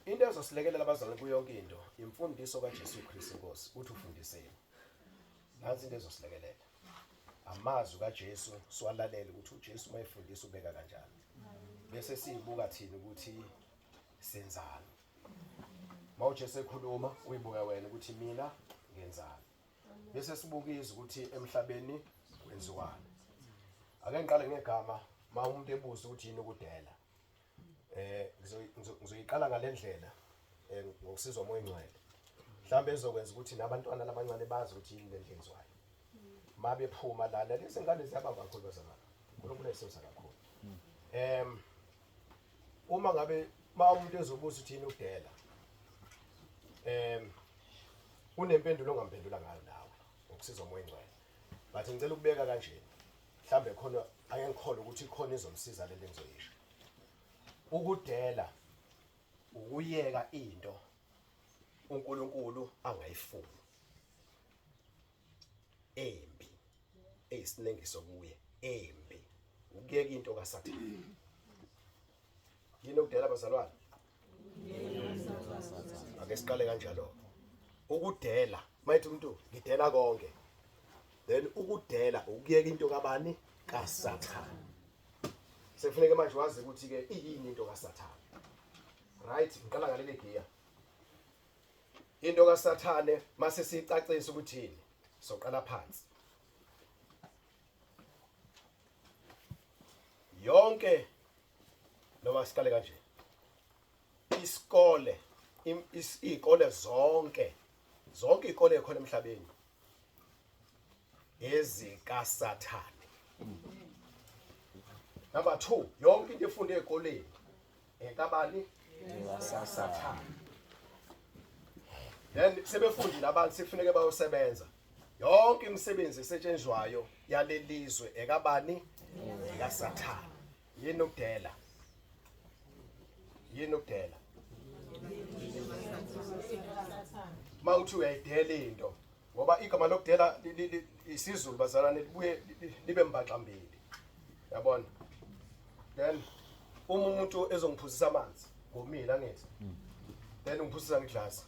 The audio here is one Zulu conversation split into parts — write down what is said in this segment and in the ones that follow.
Into ezosilekelela abazalwane kuyo yonke into imfundiso kaJesu Kristu Nkosi uthi ufundiseni. Nansi into ezosilekelela. Amazwi kaJesu siwalalele ukuthi uJesu mayefundisa ubeka kanjani. Bese siyibuka thina ukuthi senzani. MawuJesu ekhuluma uyibuka wena ukuthi mina ngenzani. Bese sibuka izwi ukuthi emhlabeni kwenziwani. Ake ngiqale ngegama ma umuntu ebuza ukuthi yini ukudela. Eh ngizoyiqala ngalendlela eh ngokusizwa uMoya oNgcwele. Mhlawumbe ezokwenza ukuthi nabantwana labancane bazi ukuthi yini lento enziwayo. Mabephuma lana lezi ngane ziyabamba kakhulu bazalwane. uNkulunkulu ayisebenzisa kakhulu. Uma ngabe ma umuntu ezobuza ukuthi yini ukudela. Unempendulo ongamphendula ngayo nawe ngokusizwa uMoya oNgcwele. But ngicela ukubeka kanje. Mhlambe khona ake ngikholwe ukuthi khona izomsiza lento engizoyisho. Ukudela ukuyeka into uNkulunkulu angayifuni embi eyisinengiso kuye embi ukuyeka into kaSathane. Yini ukudela bazalwane? Ake siqale kanjalo. Ukudela mayithi umuntu ngidela konke. Then ukudela ukuyeka into kabani? KaSathane. Sekufuneka manje wazi ukuthi ke iyini into kaSathane. Right, ngiqala ngaleli giya. Into kaSathane mase siyicacisa ukuthi yini. Soqala phansi. Yonke noma siqale kanje. Isikole izikole zonke zonke izikole ekhona emhlabeni ezikaSathane. Number 2, yonke into efundwe ezikoleni ekabani? EkaSathane. Then sebefundile abantu sekufuneke bayosebenza. Yonke imisebenzi esetshenzwayo yalelizwe ekabani? EkaSathane. Yini ukudela? Yini ukudela? Mawuthi uyayidela into ngoba igama lokudela isiZulu bazalwane libuye libe mbaxambili. Yabona? Then uma umuntu ezongiphuzisa amanzi ngomile angithi. Then ungiphuzisa ngeglasi.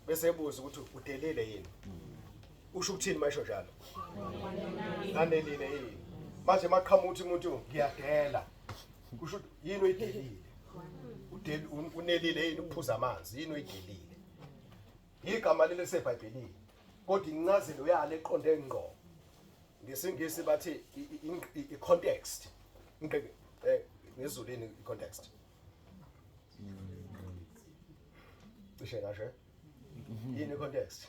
Bese ebuza ukuthi udelile yini? Usho ukuthini mayisho njalo? Anelile yini? Manje maqhamuka uthi umuntu ngiyadela. Kusho ukuthi yini oyidelile? Udeli unelile yini ukuphuza amanzi? Yini oyidelile? Igama leli liseBhayibhelini. Kodwa incazelo yalo eqonde ngqo. NgesiNgisi bathi i-context. NgesiZulu i-context. Cishe kashe. Yini i-context?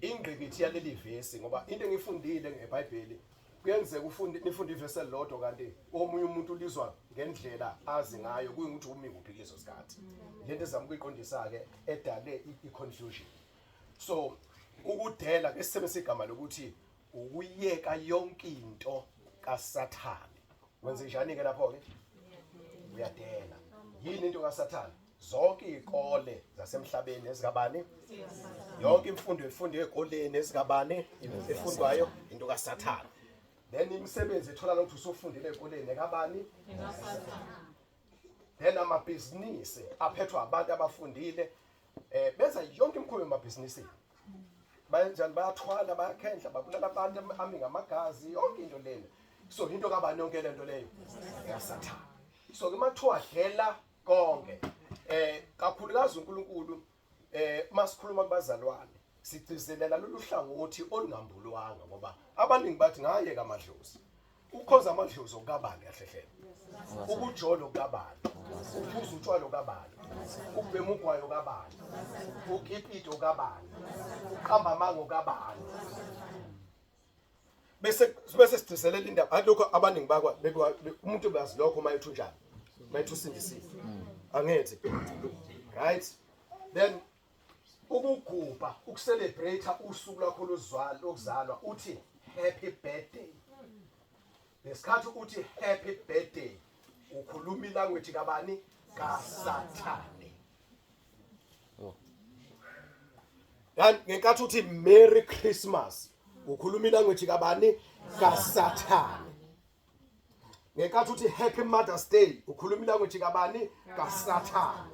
Ingqikithi yaleli vesi ngoba into engifundile ngeBhayibheli kuyenzeka ufunde nifunde ivesi elilodwa kanti omunye umuntu ulizwa ngendlela azi ngayo kuyingukuthi umi kuphi kuleso sikhathi. Lento ezama ukuyiqondisa ke edale i-confusion. So ukudela ke sisebenzisa igama lokuthi ukuyeka yonke into kaSathane. Wenze njani ke lapho ke? Uyadela. Yini into kaSathane? Zonke izikole zasemhlabeni ezikabani? Yonke imfundo efundwe ezikoleni ezikabani efundwayo into kaSathane. Then imisebenzi etholakala ukuthi usufundile ezikoleni ekabani? Then amabhizinisi aphethwa abantu abafundile benza yonke imikhuba emabhizinisini. Bayenjani? Bayathwala, bayakhendla, babulala abantu ami ngamagazi, yonke into lena. So into kabani yonke lento leyo? YaSathane. So ke makuthiwa dlela konke kakhulukazi uNkulunkulu masikhuluma kubazalwane sigcizelela lolu hlangothi olungambulwanga ngoba abaningi bathi ngayeka amadlozi. Ukhoza amadlozi okabani kahle hle? Ukujolo kabani? Uphuza utshwala kabani? Ukubhema ugwayo kabani? Ukipito kabani? Uqamba amango kabani? Bese bese sigcizelela indaba alokho abaningi bakwa umuntu bazi lokho uma ethi unjani uma ethi usindisiwe angithi right. Then ukugubha ukucelebrate usuku lwakho lozwalo lokuzalwa uthi happy birthday. Ngesikhathi uthi happy birthday ukhuluma ilanguage kabani? KaSathane. Yani ngenkathi uthi Merry Christmas ukhuluma ilanguage kabani? KaSathane. Ngenkathi uthi Happy Mother's Day ukhuluma ilanguage kabani? KaSathane.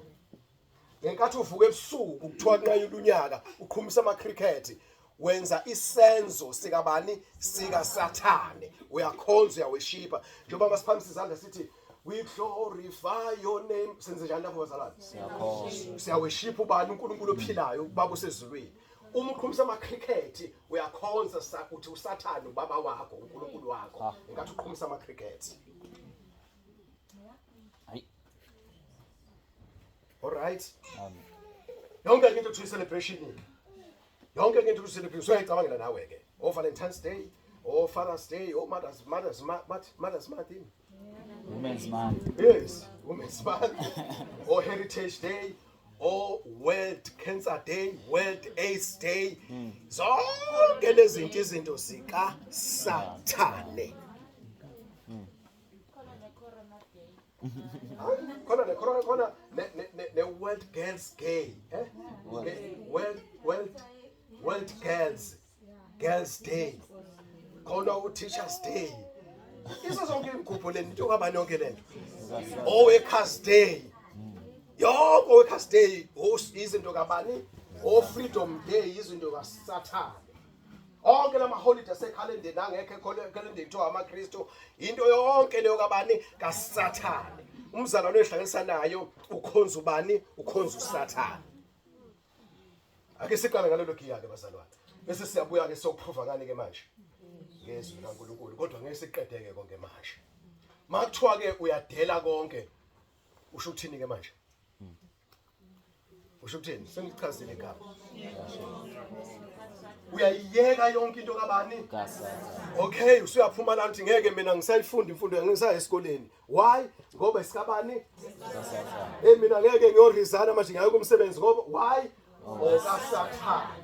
Ngenkathi uvuka ebusuku kuthiwa kunqanyula unyaka uqhumisa ama cricket wenza isenzo sikabani sika sathane uyakhonza uyaweshipa njengoba masiphakamisa izandla sithi we glorify your name senze njani lapho bazalwane Siyakhonza. Siyaweshipa ubani uNkulunkulu ophilayo ubaba osezulwini uma uqhumisa ama cricket uyakhonza uthi usathane ubaba wakho uNkulunkulu wakho ngenkathi uqhumisa ama cricket. Hayi. All right. Amen. Yonke into kuthiwa celebration. Yonke into kuthiwa celebration uyayicabangela nawe ke. O Valentine's Day, o Father's Day, o Mother's Month. Women's Month. Yes, Women's Month. O Heritage Day, o World Cancer Day, World AIDS Day. Zonke lezi zinto izinto zika Sathane. Khona ne corona khona ne World Girls Day, eh? World World World Girls Girls Day. Khona u Teachers Day. Iso zonke imigubho le into kabani yonke lento. O Workers Day. Yonke Workers Day izinto kabani? O Freedom Day izinto kaSathane. Onke lama holiday asekhalendeni angekho ekhalendeni kuthiwa amaKristu into yonke leyo kabani kaSathane. Umzalwane oyihlanganisa nayo ukhonza ubani? Ukhonza uSathane. Ake siqale ngalelo giya ke bazalwane. Bese siyabuya ke sokuprova ngani ke manje? Ngezwi likaNkulunkulu kodwa ngeke siqedeke konke manje. Makuthiwa ke uyadela konke usho ukuthini ke manje? Usho ukuthini? Sengichazile igama. Uyayiyeka yonke into kabani? KaSathane. Okay, usuyaphuma la uthi ngeke mina ngisayifunda imfundo ngisaya esikoleni. Why? Ngoba isikabani? KaSathane. Hey mina ngeke ngiyorizana manje ngiyaye kumsebenzi ngoba why? Okasathane.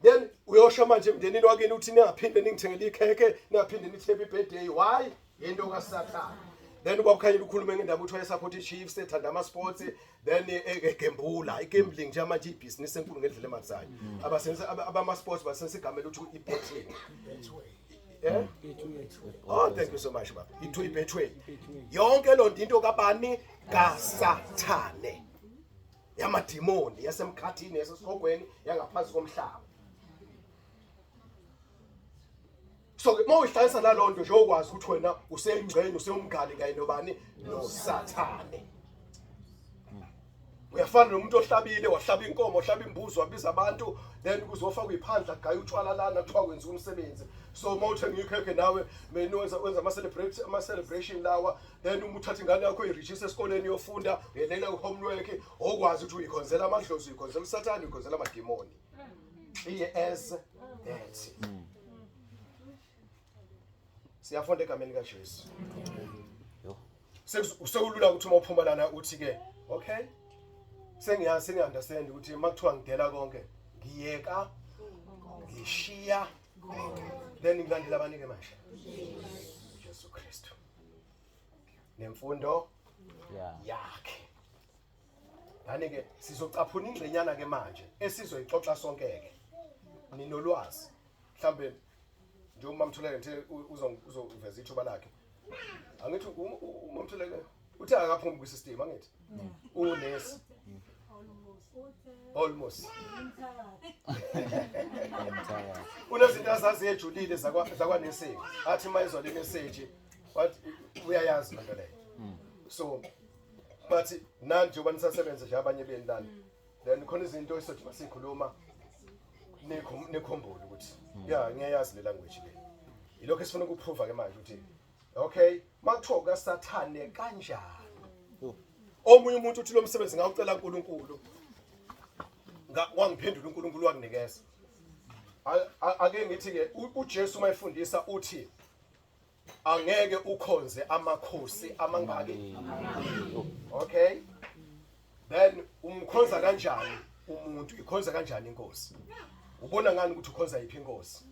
Then uyosho manje emndenini wakini uthi ningaphinde ningithengele ikhekhe, ningaphinde nithi happy birthday. Why? Into kaSathane. Then ubaba ukhulume ngendaba ukuthi wayesupport iChiefs ethanda ama sports then egembula igambling nje manje ibhizinisi enkulu ngendlela emalizayo. Abasenza abama sports basenza igama elithi ibetting. Eh? Oh thank you so much baba. Ithu ibetway. Yonke lonto into kabani kaSathane. Yamadimoni yasemkhathini yasesihogweni yangaphansi komhlaba. So ke mawuyihlanganisa nalonto nje okwazi ukuthi wena useyingxenye usewumngani kanye nobani noSathane. Uyafana nomuntu ohlabile wahlaba inkomo wahlaba imbuzi wabiza abantu then kuzofakwa iphandla gaya utshwala lana kuthiwa kwenziwa umsebenzi. So mawuthenga ikhekhe nawe mina wenza ama celebrate ama celebration lawa then uma uthatha ingane yakho uyirijise esikoleni yofunda uyelela homework okwazi ukuthi uyikhonzela amadlozi uyikhonzela uSathane uyikhonzela amadimoni. Clear as that. Siyafunda egameni likaJesu. Yo. Sekulula ukuthi uma uphuma lana uthi ke okay sengiyazi sengiunderstand ukuthi makuthiwa ngidela konke ngiyeka ngishiya then ngilandela abani ke manje? Jesu Kristu nemfundo yakhe. Ngani ke sizocaphuna ingxenyana ke manje esizoyixoxa sonke ke ninolwazi mhlambe nje uma Mtholeke ngithe uzoveza ithuba lakhe angithi uma Mtholeke uthe akaphumi kwi system angithi unesi almost unezinto azazi ejulile zakwa nursing athi mayizwa le message wathi uyayazi lento leyo so bathi nani njengoba nisasebenza nje abanye beni lana then khona izinto esothi masikhuluma nikhumbule ukuthi ya ngiyayazi le language le ilokho esifuna ukuprova ke manje ukuthi okay makuthiwa kaSathane kanjani omunye umuntu uthi lo msebenzi ngawucela uNkulunkulu wangiphendula uNkulunkulu wanginikeza. Ake ngithi ke uJesu mayifundisa uthi angeke ukhonze amakhosi amangaki. Okay, then umkhonza kanjani umuntu ikhonza kanjani inkosi? Ubona ngani ukuthi ukhonza yiphi inkosi?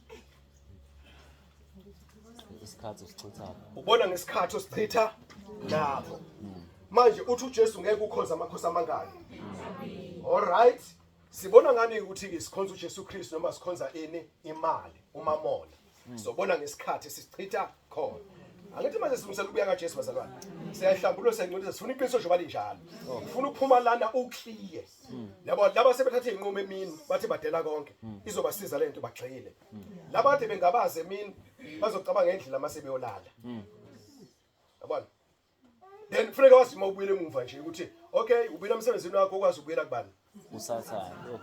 Isikhathi osichitha. Ubona ngesikhathi osichitha lapho. Manje uthi uJesu ngeke ukhonze amakhosi amangaki. All right, sibona ngani ukuthi ke sikhonza uJesu Kristu noma sikhonza ini imali umamona? Sobona ngesikhathi sichitha khona. Angithi manje silungisela ukubuya kaJesu bazalwane. Siyahlambulula siyangcolisa sifuna iqiniso njengoba linjalo. Ufuna ukuphuma lana ukliye. Yabo laba sebethathe inqumo emini bathi badela konke. Izobasiza lento bagxile. Laba kade bengabazi emini bazocabanga ngendlela mase beyolala. Yabona? Then kufuneka wazi uma ubuyele emuva nje ukuthi okay ubuyela emsebenzini wakho ukwazi ukubuyela kubani? Usathane.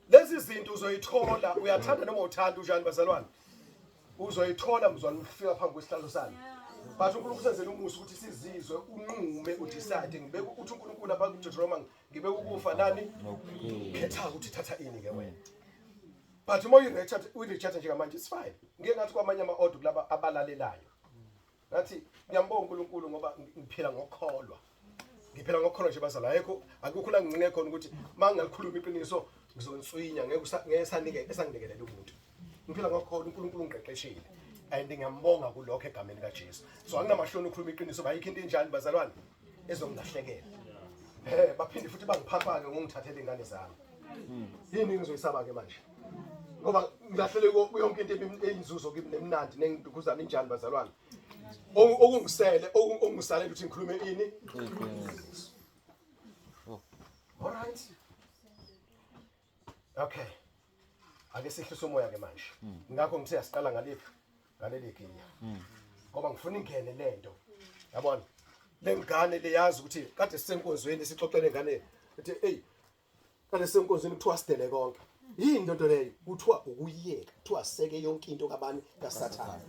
Lezi zinto uzoyithola uyathanda noma uthanda unjani bazalwane? Uzoyithola mzwane ufika phambi kwesihlalo sami. But uNkulunkulu usenzele umusa ukuthi sizizwe unqume udecide ngibeke uthi uNkulunkulu lapha kuDeuteronomy ngibeke ukufa nani khetha ukuthi thatha ini ke wena. But uma uyi-reject uyi-reject njengamanje it's fine. Ngike ngathi kwamanye ama-order kulaba abalalelayo. Ngathi ngiyambonga uNkulunkulu ngoba ngiphila ngokukholwa. Ngiphila ngokukholwa nje bazalwane ayikho akukho la ngincike khona ukuthi mangingalikhuluma iqiniso ngizonswinya ngeke ngeke sanike esanginikelela umuntu. Ngiphila ngokukholwa uNkulunkulu ungiqeqeshile. And ngiyambonga kulokho egameni kaJesu. So anginamahloni ukukhuluma iqiniso bayikho into enjani bazalwane ezongilahlekela. Eh baphinde futhi bangiphaphake ngokungithathela ingane zami. Yini ngizoyisaba ke manje? Ngoba ngilahlele yonke into eyinzuzo kimi nemnandi nengidukhuzana injani bazalwane. Okungisele okungisalela ukuthi ngikhulume ini? Iqiniso. All right. Okay. Ake sihlise umoya ke manje. Ngakho ngithe asiqala ngaliphi? Ngaleli giya. Ngoba ngifuna ingene lento. Yabona? Lengane leyazi ukuthi kade sisenkonzweni sixoxele ngane ethi hey kade sisenkonzweni kuthiwa sidele konke. Yini into leyo? Kuthiwa ukuyeka, kuthiwa seke yonke into kabani kaSathane.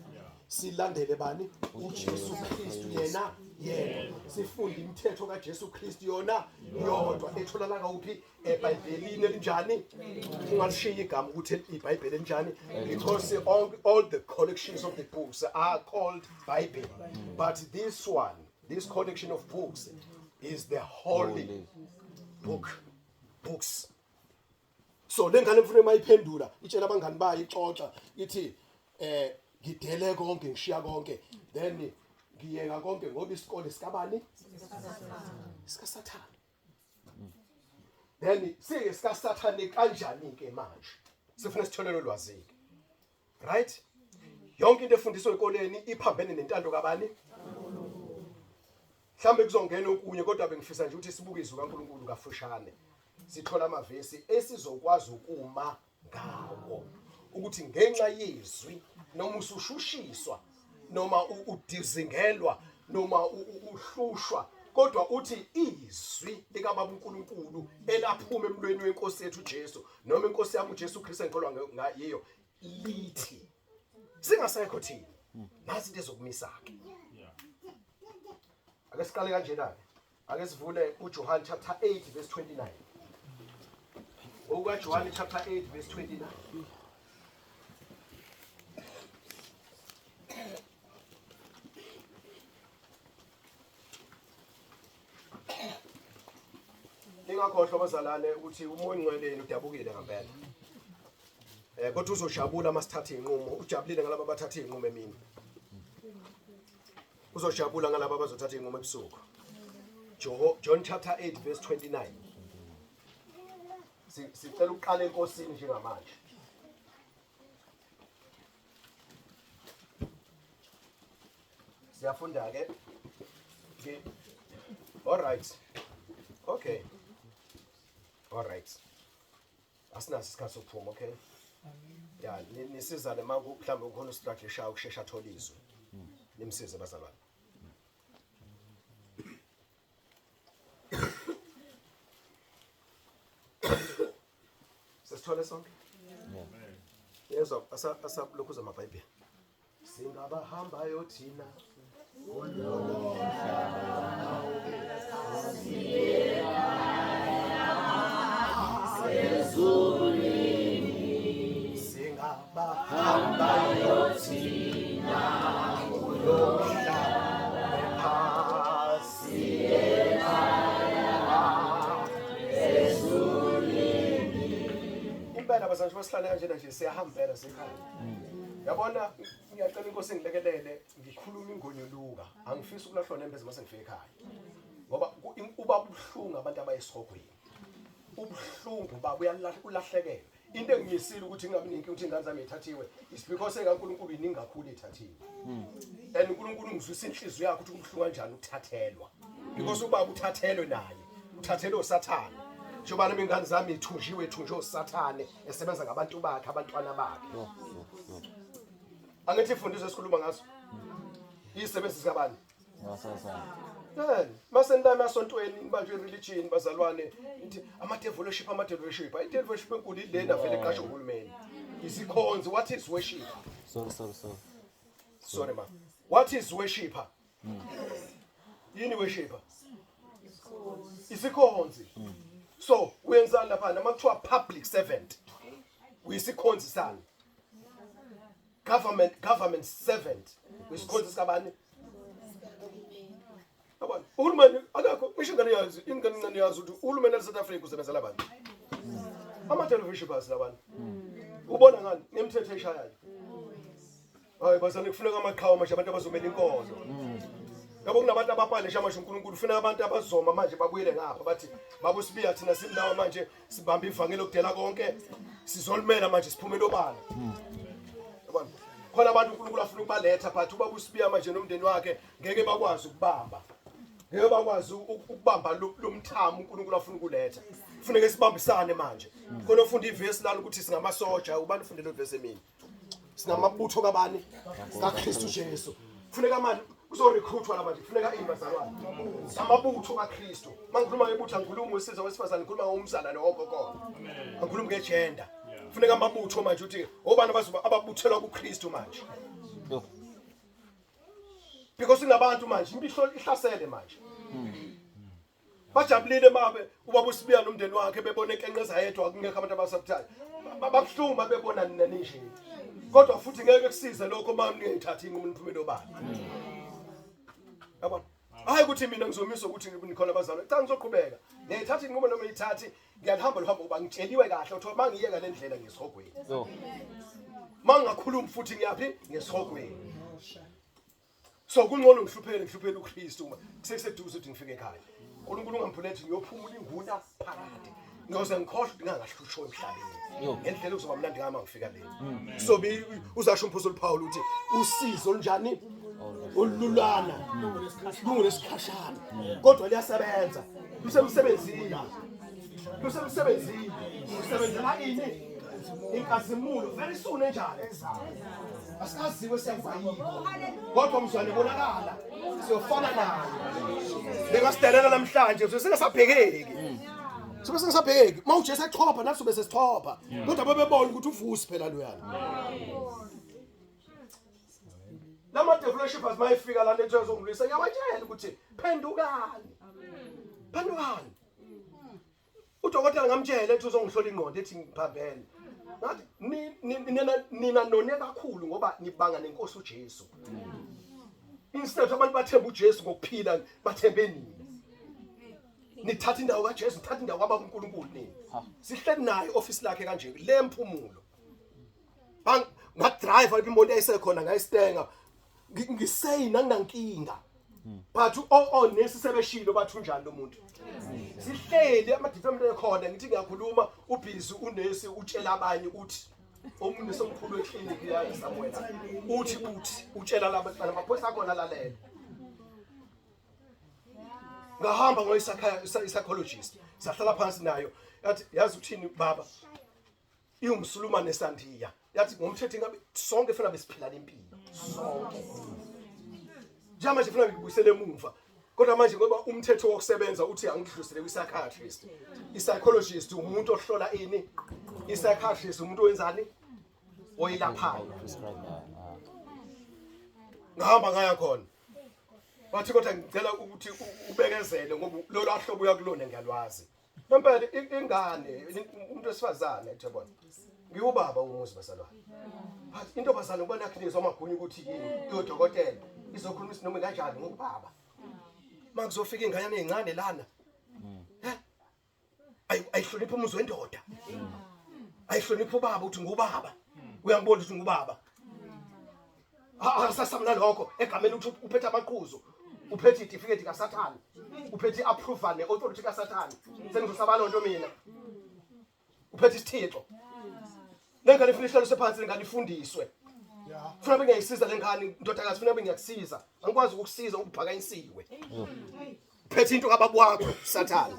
Silandele bani? uJesu Kristu yena yena. Sifunde imithetho kaJesu Kristu yona yodwa etholakala kuphi? eBhayibhelini elinjani? Ungalishiya igama ukuthi iBhayibheli elinjani because all the collections of the books are called Bible. But this one, this collection of books is the holy book books. So lengane mfuna mayiphendula itshela abangani bayo ixoxa ithi eh ngidele konke ngishiya konke then ngiyeka konke ngoba isikole sikabani sikaSathane. Then sike sikaSathane kanjani ke manje? Sifuna sithole lolwazi ke. Right? Yonke into efundiswa ezikoleni iphambene nentando kabani? Mhlambe kuzongena okunye kodwa bengifisa nje ukuthi sibuke izwi kaNkuluNkulu kafushane. Sithola amavesi esizokwazi ukuma ngawo ukuthi ngenxa yezwi noma usushushiswa noma udizingelwa noma uhlushwa kodwa uthi izwi likaBaba uNkulunkulu elaphuma emlweni wenkosi yethu uJesu noma inkosi yami uJesu Kristu engikholwa ngayiyo lithi singasekho thina nazi into ezokumisa ke. Ake siqale kanjena ke. Ake sivule uJohn chapter 8 verse 29. OkukaJohn chapter 8 verse 29. Ningakhohlwa bazalwane ukuthi umoya ongcwele udabukile ngempela. Eh kodwa uzojabula masithatha inqumo, ujabulile ngalabo abathatha inqumo emini. Uzojabula ngalabo abazothatha inqumo ebusuku. John chapter 8 verse 29. Sicela ukuqala enkosini njengamanje. Siyafunda ke. All right. Okay. All right. Asinaso isikhathi sokuphuma, okay? Ya, nisizane uma mhlawumbe kukhona ustruggle ukushesha athole izwi. Nimsize bazalwane. Sesithole sonke? Yezwa asalokhuza amaBhayibheli. Singabahambayo thina Singabahambayo thina kulo mhlaba phasi Impela bazalwane basihlale kanjena nje siyahambela sekhaya. Yabona ngiyacela inkosi ngilekelele ngikhuluma ingonyuluka angifisi ukulahlwa nembeza mase ngifika ekhaya. Ngoba uba buhlungu abantu abayesihogweni. Ubuhlungu baba uyalahlekelwa. Into engimisile ukuthi ngingabi nenkinga ukuthi ingane zami ithathiwe is because ekaNkulunkulu iningi kakhulu ithathiwe. And uNkulunkulu ngizwisa inhliziyo yakhe ukuthi kubuhlungu kanjani ukuthathelwa. Because ubaba uthathelwe naye, uthathelwe uSathane. Njengoba nami ingane zami ithunjiwe ithunjwe uSathane esebenza ngabantu bakhe abantwana bakhe. Angithi ifundiso esikhuluma ngazo. Izisebenzi zikabani? Yani, mase nilami asontweni nibanjwe religion bazalwane nithi ama devil worship ama devil worship. I devil worship enkulu ilena vele eqashwe uhulumeni. Isikhonzi what is worship? Sorry, sorry, sorry. Sorry ma. What is worshipper? Yini worshipper? Isikhonzi. So uyenzani lapha noma kuthiwa public servant? Uyisikhonzi sani? Government servant. Uyisikhonzi sikabani? Yabona, uhulumeni akekho ngisho ingane yazi, ingane incane yazi ukuthi uhulumeni waseSouth Africa usebenzela abantu. Ama-television basi labantu. Ubona ngani ngemithetho eshayayo. Hayi bazane kufuneka amaqhawe manje abantu abazomela inkolo. Yabo kunabantu abapale manje uNkulunkulu ufuna abantu abazoma manje babuyele ngapha bathi baba uSibiya thina simnawe manje sibamba ivangeli okudela konke sizolimela manje siphumele obala. Yabona? Khona abantu uNkulunkulu afuna ukubaletha but ubaba uSibiya manje nomndeni wakhe ngeke bakwazi ukubamba. Ngeke bakwazi ukubamba lo mthamo uNkulunkulu afuna ukuletha. Kufuneka sibambisane manje. Khona ufunda ivesi lana ukuthi singamasoja ubani ufunde lo vesi emini. Sinamabutho kabani? KaKristu Jesu. Kufuneka manje kuzorecruitwa la manje kufuneka ini bazalwane? Amabutho kaKristu. Mangikhuluma ngebutho angikhulumi wesilisa wesifazane ngikhuluma ngomzalwane wonke khona. Angikhulumi ngegender. Kufuneka amabutho manje ukuthi obani abazoba ababuthelwa kuKristu manje. Because kunabantu manje impihlo ihlasele manje. Bajabulile mabe ubaba uSibiya nomndeni wakhe bebona enkenqeza yedwa kungekho abantu abasabuthayo. Babuhlungu babebona nina ninje. Kodwa futhi ngeke kusize lokho uma ningayithathi inqumo niphumele obala. Yabona? Hayi ukuthi mina ngizomisa ukuthi nikhona abazalwane. Cha ngizoqhubeka. Ngiyayithatha inqumo noma ngiyithathi ngiyalihamba luhambo ngoba ngitsheliwe kahle ukuthi uma ngiyeka le ndlela ngisihogweni. Uma ngingakhulumi futhi ngiyaphi ngesihogweni. So kungcono ngihluphele ngihluphele uKristu uma kuseseduze ukuthi ngifike ekhaya. uNkulunkulu ungamphulethi ngiyophumula inguna phakade. Ngiyoze ngikhohlwe ukuthi ngangahlushwa emhlabeni. Ngendlela kuzoba mnandi ngama ngifika le. So uzasho umphostoli Paul uthi usizo olunjani olululana lungolesikhashana kodwa liyasebenza lusemsebenzini lusemsebenzini usebenzela ini inkazimulo very soon enjalo asikaziwe siyakuba yikho kodwa mzwane bonakala siyofana naye bengasidelela namhlanje sobe singasabhekeki sobe singasabhekeki uma uJesu echopha nathi sobe sesichopha kodwa babebona ukuthi uvusi phela loyana lama devil worshippers mayefika lana ethu ezongilwisa ngiyawatshela ukuthi phendukani phendukani Udokotela ngamtshela ethi uzongihlola ingqondo ethi ngiphambene. Ngathi nina nina none kakhulu ngoba nibanga nenkosi uJesu. Instead abantu bathemba uJesu ngokuphila bathembe nina. Nithatha indawo kaJesu, nithatha indawo kababa uNkulunkulu nina. Sihleli naye office lakhe kanje le mphumulo. Bang ngadrive lapho imoto yayisekhona ngayistenga. Ngisayina anginankinga. But o nesi sebeshilo bathi unjani lo muntu. Sihleli ama development ekhona ngithi ngiyakhuluma ubhizi unesi utshela abanye uthi omunye somkhulu weclinic ya Samuel uthi uthi utshela laba amaphoyisa akhona lalela. Ngahamba ngoyisakhaya psychologist sahlala phansi nayo yathi yazi uthini baba iwumsulumane sandiya yathi ngomthetho ingabe sonke funa besiphila lempilo sonke njengamanje funa ngibuyisele emumva kodwa manje ngoba umthetho wokusebenza uthi angidlulisele kwi-psychiatrist i-psychologist umuntu ohlola ini i-psychiatrist umuntu owenzani oyilaphayo ngahamba ngaya khona bathi kodwa ngicela ukuthi ubekezele ngoba lolu hlobo uyakulona ngiyalwazi Ngempela ingane umuntu wesifazane yabona. Ngiwubaba umuzi bazalwane. But intombazane ubona yakhinizwa amagunya ukuthi yini iyodokotela izokhuluma isinoma kanjani ngokubaba. Makuzofika ingane ezincane lana. Eh? Ayihlonipha umuzi wendoda. Ayihlonipha ubaba uthi ngubaba. Uyangibona ukuthi ngubaba. Akasasamna lokho egameni ukuthi uphethe amaqhuzu. Uphethe itifiketi kaSathane. Uphethe iapproval neauthority kaSathane. Sengizosaba lonto mina. Uphethe isithixo. Le ngane ifuna ihlaliswe phansi, le ngane ifundiswe. Funa bengiyayisiza le ngane, ndodakazi, funa bengiyakusiza. Angikwazi ukukusiza ukuphakanyisiwe. Phethe into kababa wakho, Sathane.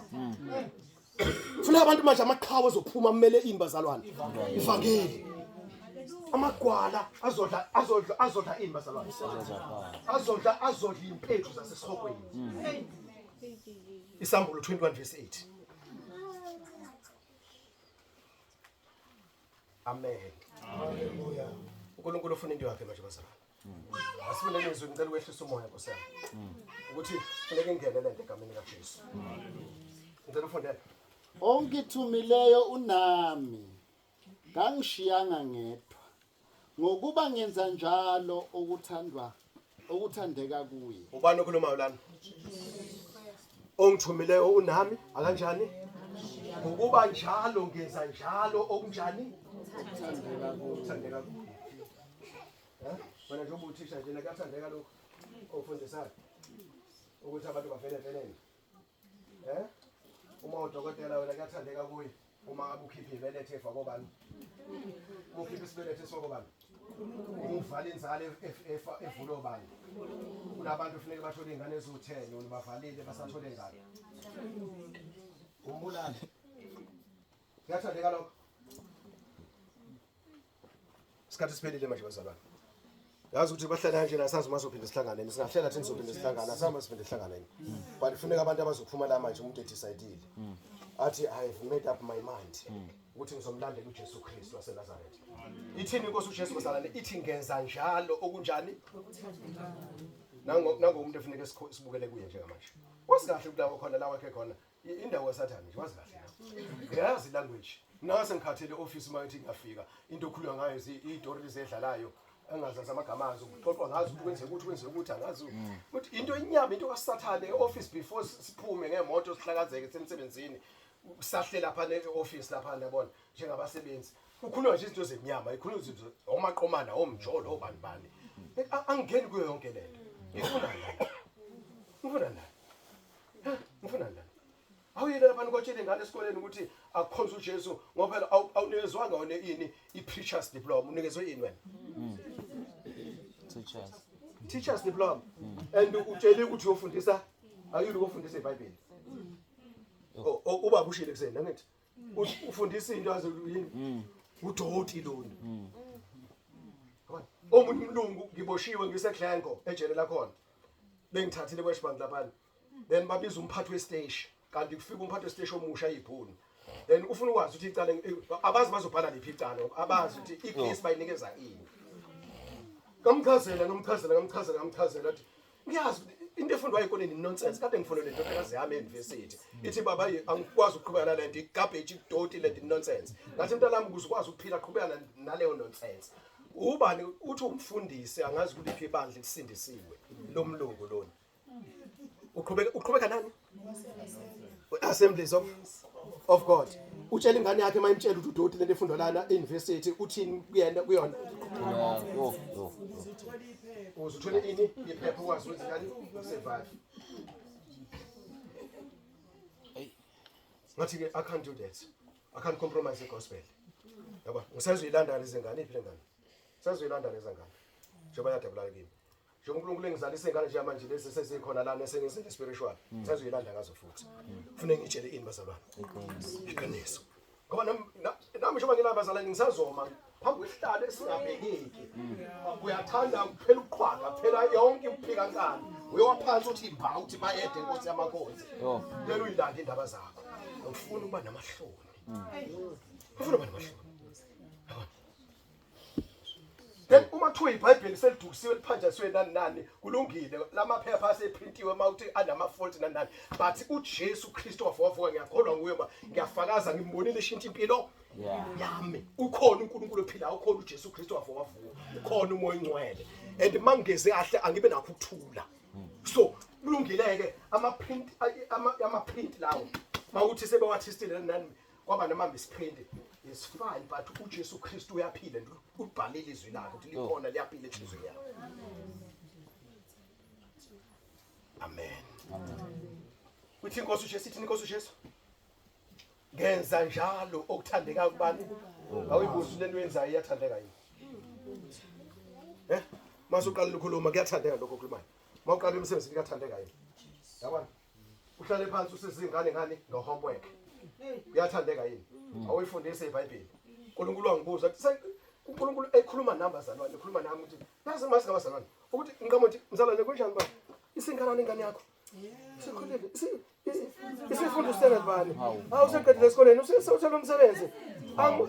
Funa abantu manje amaqhawe azophuma amele ini bazalwane? Ivangeli. Amagwala azodla azodla azodla ini bazalwane? Azodla azodla impethu zasesihogweni. Isambulo 21 verse 8. Amen. Hallelujah. uNkulunkulu ufuna into yakhe manje bazalwane. Asifune izwi ngicela ukwehlisa umoya Nkosi yami. Ukuthi funeka ingene lento egameni kaJesu. Ngicela ufundele. Ongithumileyo unami, kangishiyanga ngedwa, ngokuba ngenza njalo okuthandwa okuthandeka kuye. Ubani okhulumayo lana? Ongithumileyo unami akanjani? Ngokuba njalo ngenza njalo okunjani? Okuthandeka kuye. Eh? Wena njengoba uthisha nje kuyathandeka lokho ofundisayo ukuthi abantu bavele veleni. Eh? Uma udokotela wena kuyathandeka kuye uma ngabe ukhipha ibelethe efa kobani? Uma ukhipha isibelethe esifa kobani? Uvala inzalo efa evula obani? Kunabantu kufuneka bathole ingane eziwu-10 wena ubavalile basathole ingane. Umbulali. Kuyathandeka lokho? Isikhathi siphelile manje bazalwane. Yazi ukuthi bahlala kanje la sazi uma sophinde sihlangane singahlela thina sophinde sihlangane asazi uma siphinde sihlangane. But kufuneka abantu abazophuma la manje umuntu edecidile. Athi I have made up my mind ukuthi ngizomlandela uJesu Kristu waseNazaretha. Ithini inkosi uJesu bazalwane ithi ngenza njalo okunjani? Nango nango umuntu efuneka sibukele kuye njengamanje. Wazi kahle ukuthi khona la wakhe khona indawo kaSathane nje wazi kahle ngiyazi language nase ngikhathele office uma ngithi ngiyafika into okhulunywa ngayo izitori lezedlalayo engazazi amagama azo kuxoxwa ngazo ukuthi kwenzeka ukuthi kwenzeka ukuthi angazi ukuthi into inyama into kaSathane e-office before siphume ngemoto sihlakazeke semsebenzini sahle lapha ne-office lapha yabona njengabasebenzi kukhulunywa nje izinto zenyama ikhulunywa izinto omaqomana omjolo obani bani angingeni kuyo yonke lento ngifuna la ngifuna la Ngifuna la. Awuyile lapha nikotshela ingane esikoleni ukuthi akukhonza uJesu ngoba phela awunikezwanga wena ini i-preachers diploma unikezwe ini wena? Teachers. Teachers diploma. And utshele ukuthi uyofundisa ayuli ukufundisa iBhayibheli. Ubaba ushile kuseni angithi ufundisa into aze yini? Udoti lona. Omunye umlungu ngiboshiwe ngiseGlencoe ejele lakhona. Bengithathile kweshiband laphana. Then babiza umphathi wesiteshi kanti kufika umphathi wesiteshi omusha ibhunu then ufuna ukwazi ukuthi icala abazi bazobhala liphi icala abazi ukuthi icase bayinikeza ini ngamchazela ngamchazela ngamchazela ngamchazela athi ngiyazi into efundwa ezikoleni nonsense kade ngifuna le ndodakazi yami e-university ithi baba angikwazi ukuqhubeka nale nto igarbage idoti le nto nonsense ngathi mntanami ukuze ukwazi ukuphila qhubeka naleyo nonsense ubani uthi umfundisi angazi kuliphi ibandla elisindisiwe lomlungu lona uqhubeka uqhubeka nani assemblies of of God utshela ingane yakhe mayimtshela ukuthi udoti lento efundwa lana e-university uthini kuyena kuyona uze uthole ini iphepha ukwazi ukuthi njani usurvive ngathi ke I can't do that I can't compromise the gospel yabo ngisazoyilanda lezi ngane iphi le ngane ngisazoyilanda lezi ngane njengoba yadabulala kimi njengoba uNkulunkulu engizalise ingane njengamanje lezi sezikhona lana esengizele spiritual ngisazoyilanda ngazo futhi kufuneka ngitshele ini bazalwane iqiniso ngoba nami nami njengoba ngilaba bazalwane ngisazoma phambi kwesihlalo esingabhekeki uyathanda kuphela uqhwaga phela yonke ukuphika nkani uyowaphansi uthi mba uthi bayede inkosi yamakhosi lelo uyilanda indaba zakho ufuna ukuba namahloni ufuna ukuba namahloni Then uma kuthiwa iBhayibheli selidukisiwe liphanjasiwe nani nani kulungile lamaphepha aseprintiwe uma uthi anama fault nani nani but uJesu Kristu wavuka ngiyakholwa nguye ma ngiyafakaza ngimbonile ishintsha impilo yami ukhona uNkulunkulu ophilayo ukhona uJesu Kristu wavuka ukhona uMoya oNgcwele and mangingeze kahle angibe nakho ukuthula so kulungile ke ama print ama print lawo mawuthi sebewathistile nani nani kwaba noma misprint is fine but uJesu Kristu uyaphila and ubhalile izwi lakhe ukuthi likhona liyaphila enhliziyweni yakhe amen uthi inkosi uJesu ithi inkosi uJesu Ngenza njalo okuthandeka kubani? Awuyibuzi lento oyenzayo iyathandeka yini? Eh? Mase uqala ukukhuluma kuyathandeka lokho okhulumayo. Mawuqala umsebenzi kuyathandeka yini? Yabona? Uhlale phansi usiza ingane ngani no homework. Kuyathandeka yini? Awuyifundise iBhayibheli. uNkulunkulu wangibuza uNkulunkulu ekhuluma nami bazalwane, ekhuluma nami ukuthi yazi mase ngabazalwane ukuthi ngiqhamuka ukuthi mzalwane kunjani baba? Isinganani ingane yakho? Isikhulile. Isifunda usitena bani? Hawu useqedile esikoleni usewuthola umsebenzi.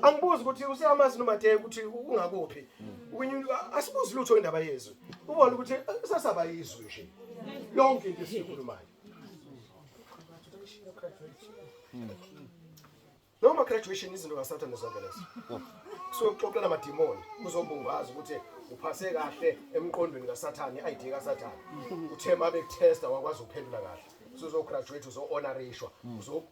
Angibuzi ukuthi useyamazi noma de ukuthi ungakuphi. Asibuzi lutho indaba yezwi. Ubona ukuthi sasaba izwi nje. Yonke into esikhulumayo. Noma graduation izinto kaSathane zonke lezo. Kusuke kuxoxela amadimoni kuzobungaza ukuthi uphase kahle emqondweni kaSathane i-ID kaSathane. Uthe uma bekutesta wakwazi ukuphendula kahle. Usuzograduate uzo-honorishwa,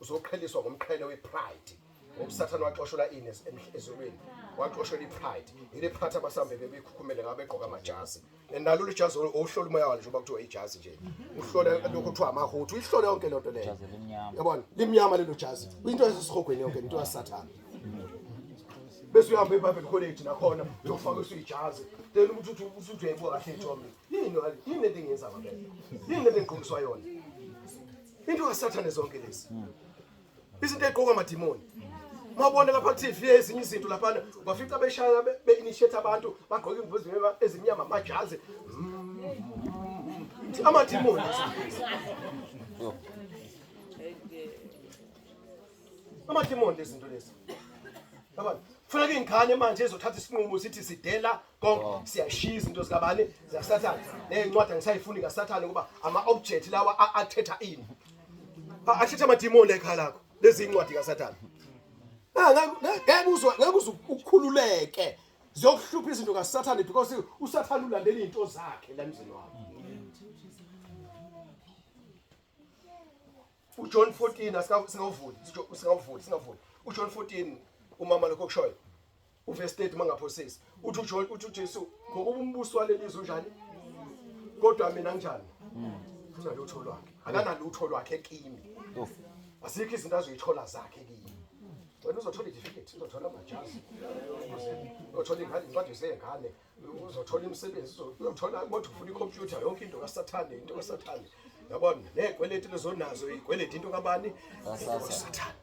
uzoqheliswa ngomqhele we-pride. Ngoba uSathane waxoshelwa ini ezulwini? Waxoshelwa i-pride. Yile pride abasambe bebekhukhumele ngabe begqoka amajazi. Nalo lijazi owuhlola umoya walo njengoba kuthiwa ijazi nje. Uhlole lokhu kuthiwa amahuthu, uyihlole yonke lento leyo. Ijazi elimnyama. Yabona, limnyama lelo jazi. Into esesihogweni yonke into kaSathane. Bese uyahamba eBible College nakhona uyofaka usuyijazi. Then uthi uthi uthi uyayibuka kahle ithombe. Yini yini lento engiyenza ngempela? Yini lento engigqokiswa yona? Into kaSathane zonke lezi. Izinto egqoka amadimoni. Mawubona lapha ku-TV ezinye izinto laphana bafica beshaya be-initiate abantu bagqoke ingubo ezimnyama amajazi amadimoni amadimoni lezi zinto lezi yabona kufuneka iy'ngane manje ezothatha isinqumo sithi sidela konke oh. siyashiya izinto zikabani zikasathane ney'ncwadi angisayifuni kasathane ngoba ama-object lawa athetha ini athetha amadimoni ekhaya lakho lezi incwadi kasathane ngeke uzwe ngeke uze ukhululeke ziyokuhlupha izinto kasathane because usathane ulandela izinto zakhe la emzini wakho uJohn 14 asingawuvuli singawuvuli singavuli uJohn 14 umama lokho kushoyo uverse 30 mangaphosisi uthi uJohn uthi uJesu ngokuba umbuso walelizwe unjani kodwa mina nginjani funa lutho lwakhe akanalutho lwakhe kimi asikho izinto azoyithola zakhe kimi wena uzothola itifiketi uzothola amajazi uzothola ingane incwadi zengane uzothola imisebenzi uzothola kodwa ufuna ikhompyutha yonke into kasathane into kasathane yabona nezikweleti lezonazo izikweleti into kabani kasathane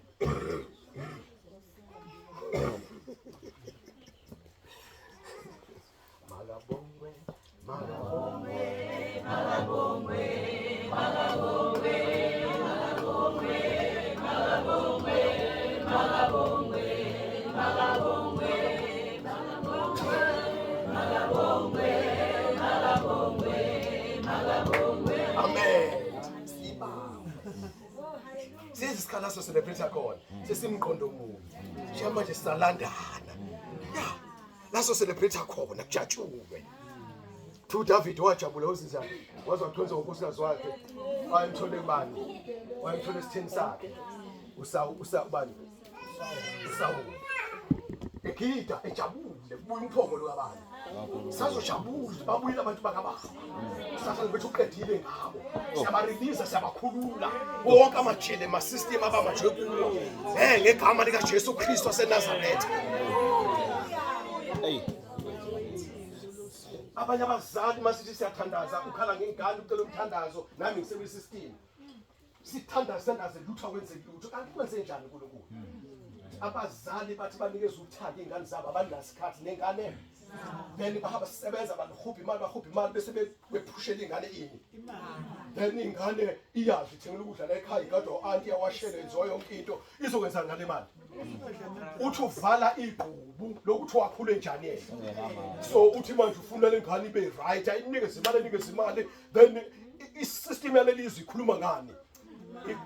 Malabongwe, malabongwe, malabongwe, malabongwe, malabongwe, malabongwe, malabongwe, malabongwe, malabongwe, malabongwe, malabongwe. Amen. Size isikhala so celebrate khona. Sesimqondo munye. Njengamanje sisalandana. Ya. Laso celebrate khona kujatshulwe. Thu David wajabula uzinza waze wathonza unkosikazi wakhe. Wayemthole kubani? Wayemthole esitheni sakhe. Usa usa ubani? Usawuli. Egida ejabule kubuya umphongolo kabani. Sazojabula babuyile abantu bakababa. Sathane bethu uqedile ngabo. Siyabarelease siyabakhulula. Wonke amajele ama system abamajwe kuwo. Eh ngegama lika Jesu Kristu waseNazaretha. Hey. Abanye abazali masithi siyathandaza ukhala ngengane ucela umthandazo nami ngisekwi system. Sithandaze thandaze lutho akwenzeki lutho kanti kwenze njani uNkulunkulu? Abazali bathi banikeza uthando ingane zabo abanasikhathi nengane. Then bahamba sebenza balihubha imali bahubha imali bese bephushela ingane ini. Then ingane iyadla ithengela ukudla la ekhaya igadwa u-anti yawashele yenziwa yonke into izokwenza ngale mali. Uthi uvala igqubu lokuthi wakhule njani yena. So uthi manje ufuna le ngane ibe right ayinikeze imali ayinikeze imali then i-system yalelizwe ikhuluma ngani?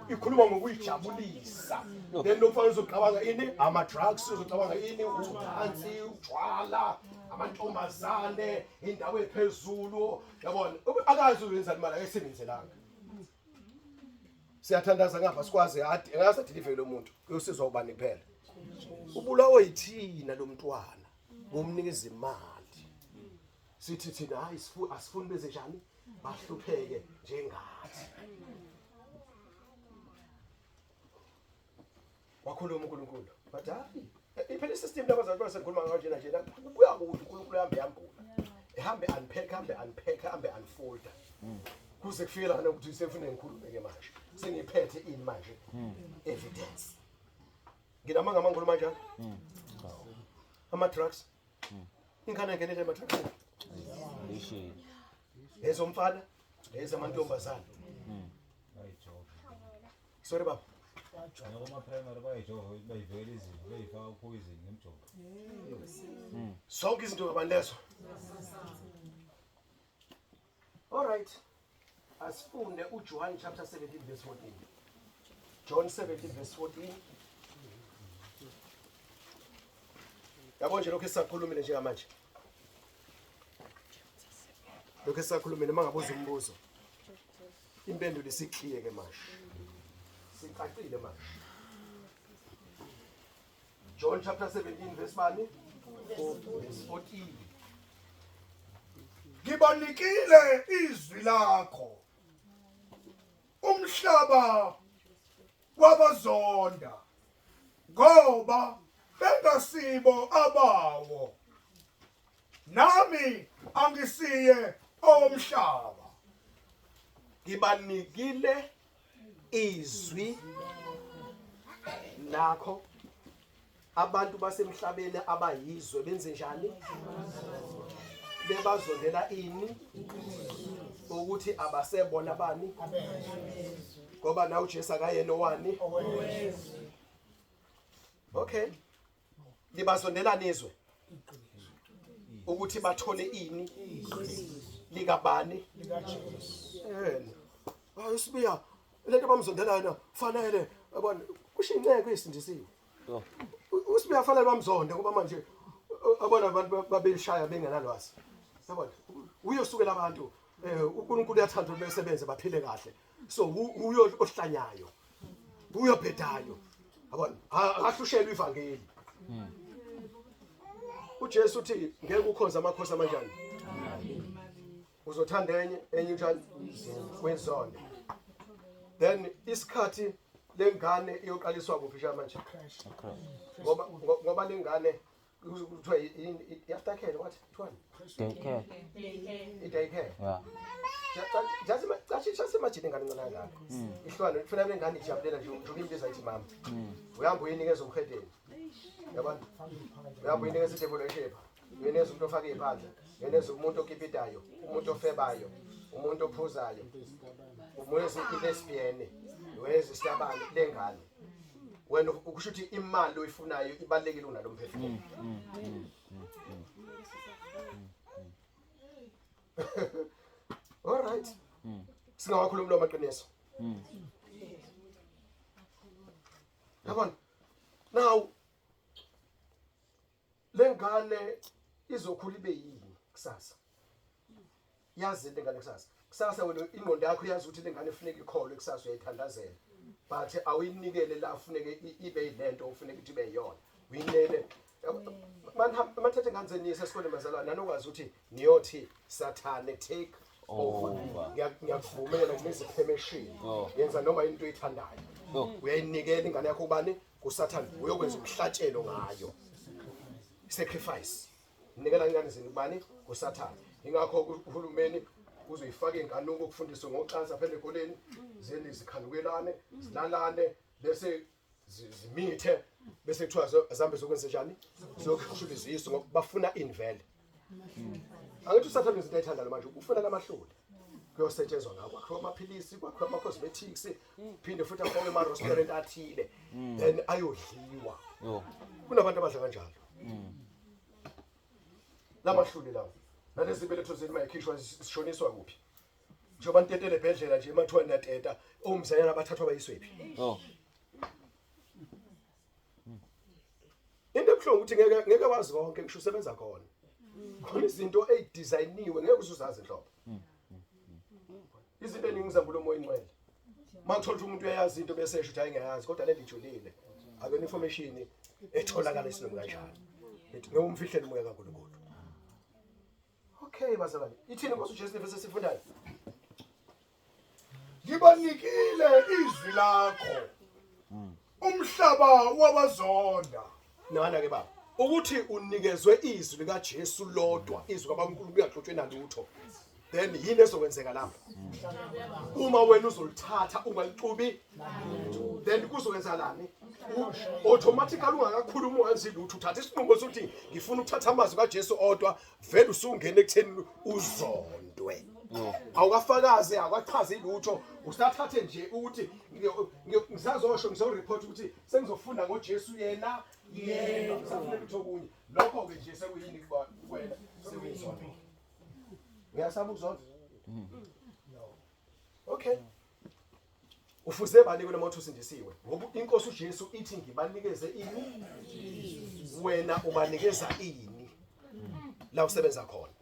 Ikhuluma ngokuyijabulisa. Then lo mfana uzocabanga ini? Ama-drugs, uzocabanga ini? Ucansi, utshwala, amantombazane, indawo ephezulu, yabona. Akazi uyenza imali ayisebenzelanga. Siyathandaza ngapha sikwazi akaze adelive lo muntu uyosizwa ubani kuphela. Ubulawa yithina lo mntwana ngomnikeza imali. Sithi thina hayi asifuni beze njani bahlupheke njengathi. Wakhuluma uNkulunkulu. But hayi, iphela isystem labazali basengikhuluma ngayo njena njena kubuya kude uNkulunkulu uhambe yambula. Ehambe unpack, hambe unpack, hambe unfold. Kuze kufike lana ukuthi sefune ngikhulume ke manje. Sengiphethe ini manje? Evidence. Nginamanga mangikhuluma njalo? Ama drugs. Ingane ngenele ema drugs. Lishilo. Ezomfana, ezamantombazana. Sorry baba. Noma primary bayijova bayivikela izinto bayifaka upoison ngemjovo. Zonke izinto ngabantu lezo. All right. Asifunde uJohn chapter 17 verse 14. John 17 verse 14. Yabo nje lokho esisakhulumile njengamanje. Lokho esisakhulumile mangabuza umbuzo. Impendulo isikliye ke manje. Sicacile manje. John chapter 17 verse bani? Verse 14. Ngibanikile izwi lakho. Umhlaba wabazonda ngoba bengasibo abawo. Nami angisiye owomhlaba. Ngibanikile izwi lakho abantu basemhlabeni abayizwe benze njani bebazondela ini ukuthi abasebona bani ngoba na uJesu akayena owani okay libazondelana izwe ukuthi bathole ini likabani likaJesu hayi sibiya lento bamzondelayo fanele yabona kusho inceke esindisiwe usibiya fanele bamzonde ngoba manje abona abantu babelishaya bengenalwazi yabona uyosukela abantu uNkulunkulu uyathanda ukuthi besebenze baphile kahle so uyo ohlanyayo uyobhedayo yabona akahlushelwe ivangeli uJesu uthi ngeke ukhonze amakhosi amanjani uzothanda enye enye njani wezonde then isikhathi lengane iyoqaliswa kuphi nje manje ngoba ngoba lengane kuthiwa i-after care what kuthiwani Daycare. I-daycare. Yeah. Just just imagine ingane encane kangaka. Ihlwane kufanele lengane ijabulela nje nje imbiza ithi mama. Uyahamba uyinikeza umhedeni. Yabona? Uyahamba uyinikeza idevil worship. Uyinikeza umuntu ofaka iziphandla. Uyinikeza umuntu okipidayo, umuntu ofebayo, umuntu ophuzayo. Umuntu i-lesbian, uyenza isitabane lengane. Wena ukusho ukuthi imali oyifunayo ibalekile kunalomphefumulo. All right. Singawakhulumi lo maqiniso. Yabona? Now lengane izokhula ibe yini kusasa? Yazi lengane kusasa. Kusasa wena ingqondo yakho yazi ukuthi lengane ifuneka ikholwe kusasa uyayithandazela. But awuyinikele la ufuneke ibe yilento ufuneka ukuthi ibe yiyona. Uyinele manithathe ingane zeniyise esikoleni bazalwane nanokwazi ukuthi niyothi Sathane take over. Ngiyakuvumela nginikeza permission. Yenza noma into oyithandayo. Uyayinikela ingane yakho kubani? KuSathane. Uyokwenza umhlatshelo ngayo. Sacrifice. Nikela ingane zenu kubani? KuSathane. Ingakho uhulumeni uzoyifaka ingane ukufundiswa ngocansi apha esikoleni, zeni zikhanukelane, zilalane bese zimithe bese kuthiwa azambe zokwenza njani? Zokhushula izisu ngoba bafuna invele. Angithi uSathane izinto ayithandayo manje ufuna lamahlule. Kuyosetshenzwa ngakho kwakhiwa amaphilisi, kwakhiwa ama-cosmetics, phinde futhi afake ama-restaurant athile then ayodliwa. Kunabantu abadla kanjalo. Lamahlule lawo. Nalezi beletho zenu mayikhishwa zishoniswa kuphi? Njengoba nitetele ebhedlela nje emathiwa niyateta, omzanyana abathathwa bayiswephi? Into ebuhlungu ukuthi ngeke wazi konke ngisho usebenza khona. Khona izinto ezidizayiniwe ngeke uzuzazi nhlobo. Izinto eningi zambula umoya ingcwele. Mawuthola ukuthi umuntu uyayazi into bese esho ukuthi hayi ngiyayazi kodwa le lijulile. Akuyona information etholakala isinomi kanjani. Ethi ngeke umfihlele umoya kaNkulunkulu. Okay bazalwane, ithini Nkosi uJesu levesi esifundayo? Ngibanikile izwi lakho. Umhlaba wabazonda. Nana ke baba, ukuthi unikezwe izwi likaJesu lodwa, izwi kaBankulunkulu lingaxutshwe nalutho. Then yini ezokwenzeka lapho? Uma wena uzolithatha ungalixubi, then kuzokwenzakalani? Automatically ungakakhulumi ungenzi lutho, uthatha isinqumo sokuthi ngifuna ukuthatha amazwi kaJesu odwa, vele usungena ekutheni uzondwe. Awukafakazi, awukachazi lutho, usathathe nje ukuthi ngisazosho ngizoreport ukuthi sengizofunda ngoJesu yena yena, ngisafuna lutho okunye. Lokho-ke nje sekuyini kuwena? Sekuyizona. Uyasaba ukuzonda? Okay. Ufuze bani noma uthi usindisiwe? Ngoba inkosi uJesu ithi ngibanikeze ini? Wena ubanikeza ini? La usebenza khona.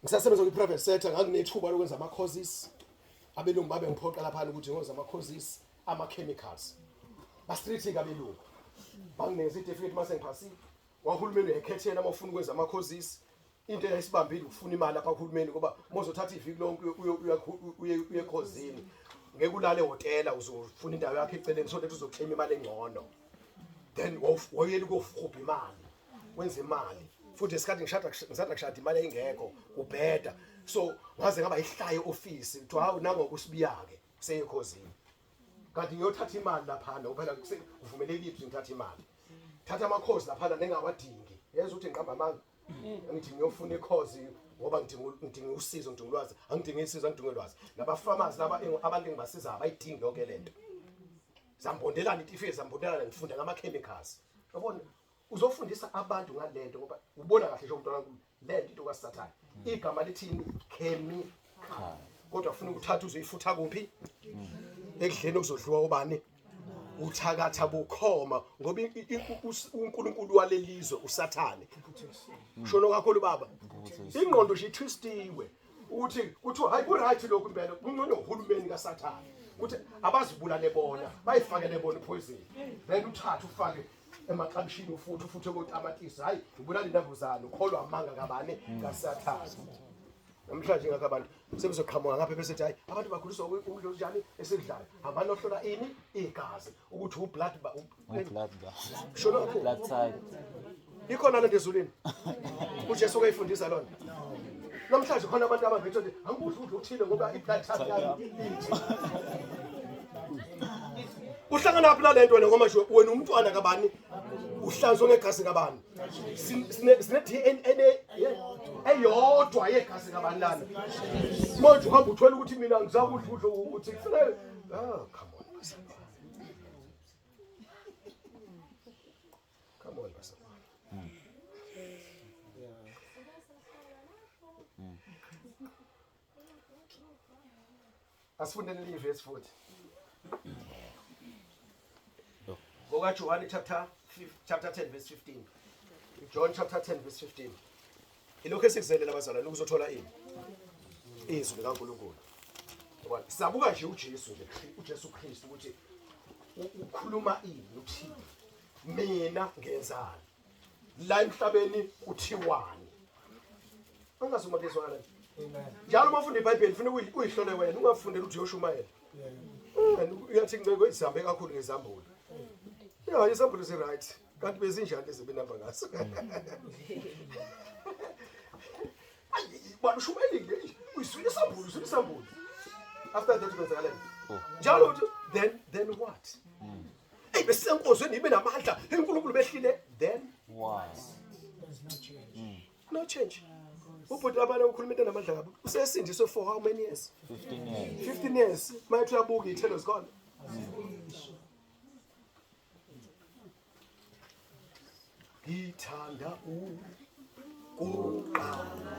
Ngisasebenza kwi-private sector nganginethuba lokwenza ama-courses. Abelungu babe ngiphoqa laphana ukuthi ngokwenza ama-courses ama-chemicals. Ba-street-ke abelungu. Banginikeza i-certificate mase ngiphasile. Wahulumeni uyakhethela uma ufuna ukwenza ama-courses. Into eyayisibambile ukufuna imali lapha kuhulumeni ngoba uma uzothatha iviki lonke uye ekhozini. Ngeke ulale ehhotela uzofuna indawo yakho eceleni so that uzokleyima imali engcono. Then wawuyela ukuyofubha imali. Wenza imali. Futhi esikhathi ngishada ngisanda kushada imali ayingekho kubheda. So ngaze ngaba ihlaya e-office kuthiwa hawu nangoku usibiya-ke useyekhozini. Kanti ngiyothatha imali laphana phela kuvumelekile ukuthi ngithathe imali. Thatha amakhozi laphana nengawadingi. Yezwa ukuthi ngiqamba amanga. Ngithi ngiyofuna ikhozi ngoba ngidinga usizo, ngidinga ulwazi. Angidingi usizo, angidingi ulwazi. Nabafamazi laba abantu engibasizayo abayidingi yonke lento. Zambondelana itifike zambondelana ngifunda ngama chemicals. Yabona uzofundisa abantu ngalento ngoba ubona kahle nje umntwana lento into kaSathane. Igama lithini? Chemical. Kodwa ufuna ukuthatha uzoyifutha kuphi? Ekudleni okuzodliwa ubani? Uthakatha bukhoma ngoba uNkulunkulu walelizwe uSathane. Shono kakhulu baba. Ingqondo nje itwistiwe ukuthi kuthiwa hayi ku right lokhu impela kungcono uhulumeni kaSathane. Ukuthi abazibulale bona bayifakele bona poison. Then uthathe ufake emaklabishini futhi ufuthe kotamatisi hayi ubulala inambuzane ukholwa amanga kabani kaSathane. Namhlanje ngakho abantu sebezoqhamuka ngapha bese hayi abantu bakhuliswa ukudla okunjani esikudlayo. Hambani ohlola ini igazi ukuthi u blood ba blood ba. Shono kakhulu. Blood type. Ikhona lento ezulwini. uJesu ukayifundisa lona. Namhlanje khona abantu abangitho nje angikudli ukudla okuthile ngoba i blood type yami ithi. Uhlangana phi nalento wena ngoba nje wena umntwana kabani? Uhlanzwe ngegazi kabani? Sine DNA eyodwa yegazi kabani lana. Manje uhamba uthwele ukuthi mina ngizakudla ukudla ukuthi kufanele oh come on bazalwane. Come on bazalwane. Asifundeni elinye ivesi futhi. NgokaJohane chapter 10 verse 15. John chapter 10 verse 15. Ilokho esikuzele labazalwane ukuzothola ini? Izwi likaNkulunkulu. Yabona, sabuka nje uJesu nje, uJesu Kristu ukuthi ukhuluma ini, uthini? Mina ngenzani? La emhlabeni kuthiwani? Angazi uma kuyezwakala. Amen. Njalo uma ufunda iBhayibheli ufuna uyihlole wena, ungafundeli ukuthi uyoshumayela. Uyathi inceko izihambe kakhulu ngezambulo. Ya, izambulo zi right. Kanti bezinjani lezi benihamba ngazo? Ayi, bani ushumayelile, uyiswile isambulo, uswile isambulo. After that kwenzakaleni? Njalo uthi then what? Hey besisenkozweni ibe namandla, uNkulunkulu behlile then what? There's no change. No change. Ubhuti abana ukhuluma into namandla kabi. Usesindiswe for how many years? 15 years. 15 years. Mayethi uyabuka ithelo zikhona. Ngithanda ukuqala.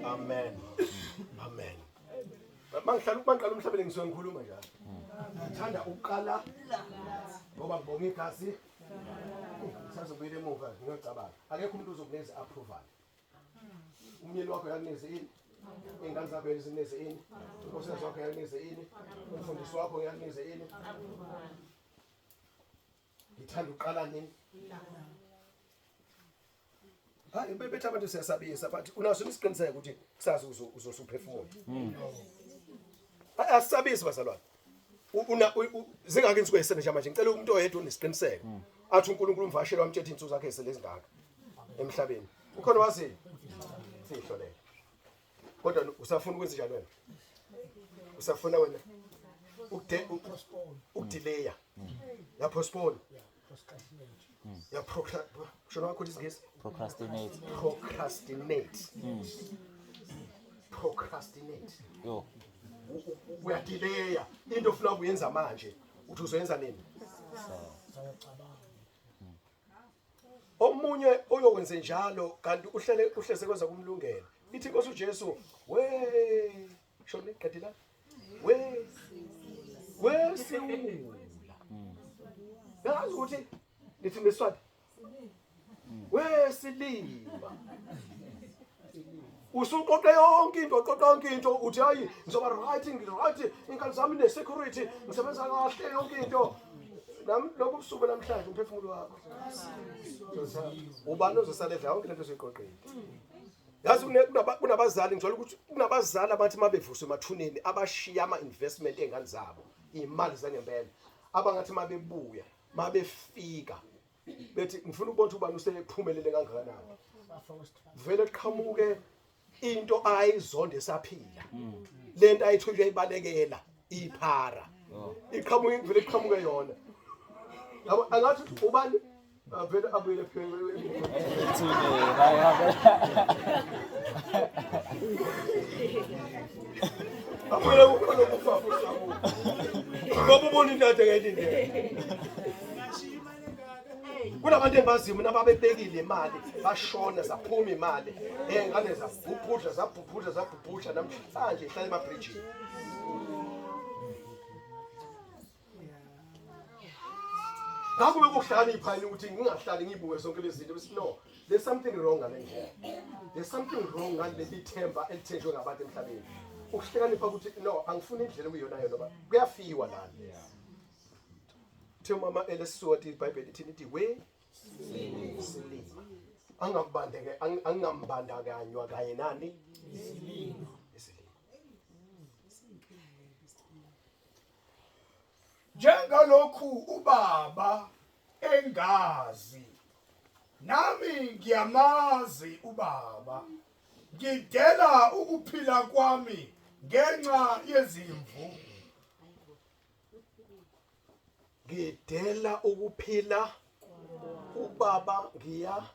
Amen. Amen. Mangihlala ukumanqala umhlabeni ngisuke ngikhuluma njalo. Ngithanda ukuqala ngoba ngibonga igazi. Ngisazobuyela emuva ngiyocabanga. Akekho umuntu ozokunikeza approval. Umyeni wakho uyakunikeza ini? Iy'ngane zakho uyazinikeza ini? Unkosikazi wakho uyakunikeza ini? Umfundisi wakho uyakunikeza ini? Ngithanda ukuqala nini? Hayi bebethi abantu siyasabisa but unaso isiqiniseko ukuthi kusasa uzosuphefumula. Hayi asisabisi bazalwane. Una zingaki insuku ezisele nje manje ngicela umuntu oyedwa onesiqiniseko. Athi uNkulunkulu umvashele wamtshela insuku zakhe esele ezingaka emhlabeni. Ukhona wazi? Sihlolele. Kodwa usafuna ukwenza njalo wena? Usafuna wena ukude ukudelaya. Ya postpone. Ya procrastinate. Shona wakho isingisi? Procrastinate. Procrastinate. Procrastinate. Yo. Uyadelaya into ofuna ukuyenza manje uthi uzoyenza nini? Omunye oyokwenze njalo kanti uhlele uhleze kwenza kumlungela. Ithi inkosi uJesu we shona iqedela we wesiwula. Yazi ukuthi lithi ngeswati wesilima. Usuqoqe yonke into, uqoqa yonke into uthi hayi ngizoba right, ngi-right, inkani zami ne-security, ngisebenza kahle yonke into. Nam lobu busuku namhlanje umphefumulo wakho. Ubani ozosala edla yonke lento osuyiqoqile? Yazi kunabazali ngijwayele ukuthi kunabazali abathi mabevuswe emathuneni abashiya ama-investment ey'ngane zabo, iy'mali zangempela, abangathi mabebuya, mabefika bethi ngifuna ukubona ukuthi ubani usephumelele kangakanani. Vele kuqhamuke into ayizonde esaphila. Lento ayithola uyayibalekela iphara. Iqhamuke vele iqhamuke yona. Yabo angathi ubani avele abuyele phezulu. Ethuneni. Hayi hambe. Abuyele kukhona ukufa futhi abuye. Ngoba ubona into ade ngayilindele. Kunabantu engibaziyo mina ababebekile imali bashona zaphuma imali ey'ngane zabhubhudla zabhubhudla zabhubhudla namhlanje ihlala emabrijini. Ngakho bekuhlakanipha yini ukuthi ngingahlali ngibuke zonke lezi zinto bese no there's something wrong ngale ndlela. There's something wrong ngaleli themba elithenjwe ngabantu emhlabeni. Ukuhlakanipha ukuthi no angifuni indlela okuyiyona yona ba kuyafiwa lana. Uthe mama elesiswati iBhayibheli ithini ithi we silima. Angakubandeke angingambandakanywa kanye nani? Isilima. Njengalokhu ubaba engazi nami ngiyamazi ubaba ngidela ukuphila kwami ngenxa yezimvu. Ngidela ukuphila ubaba ngiya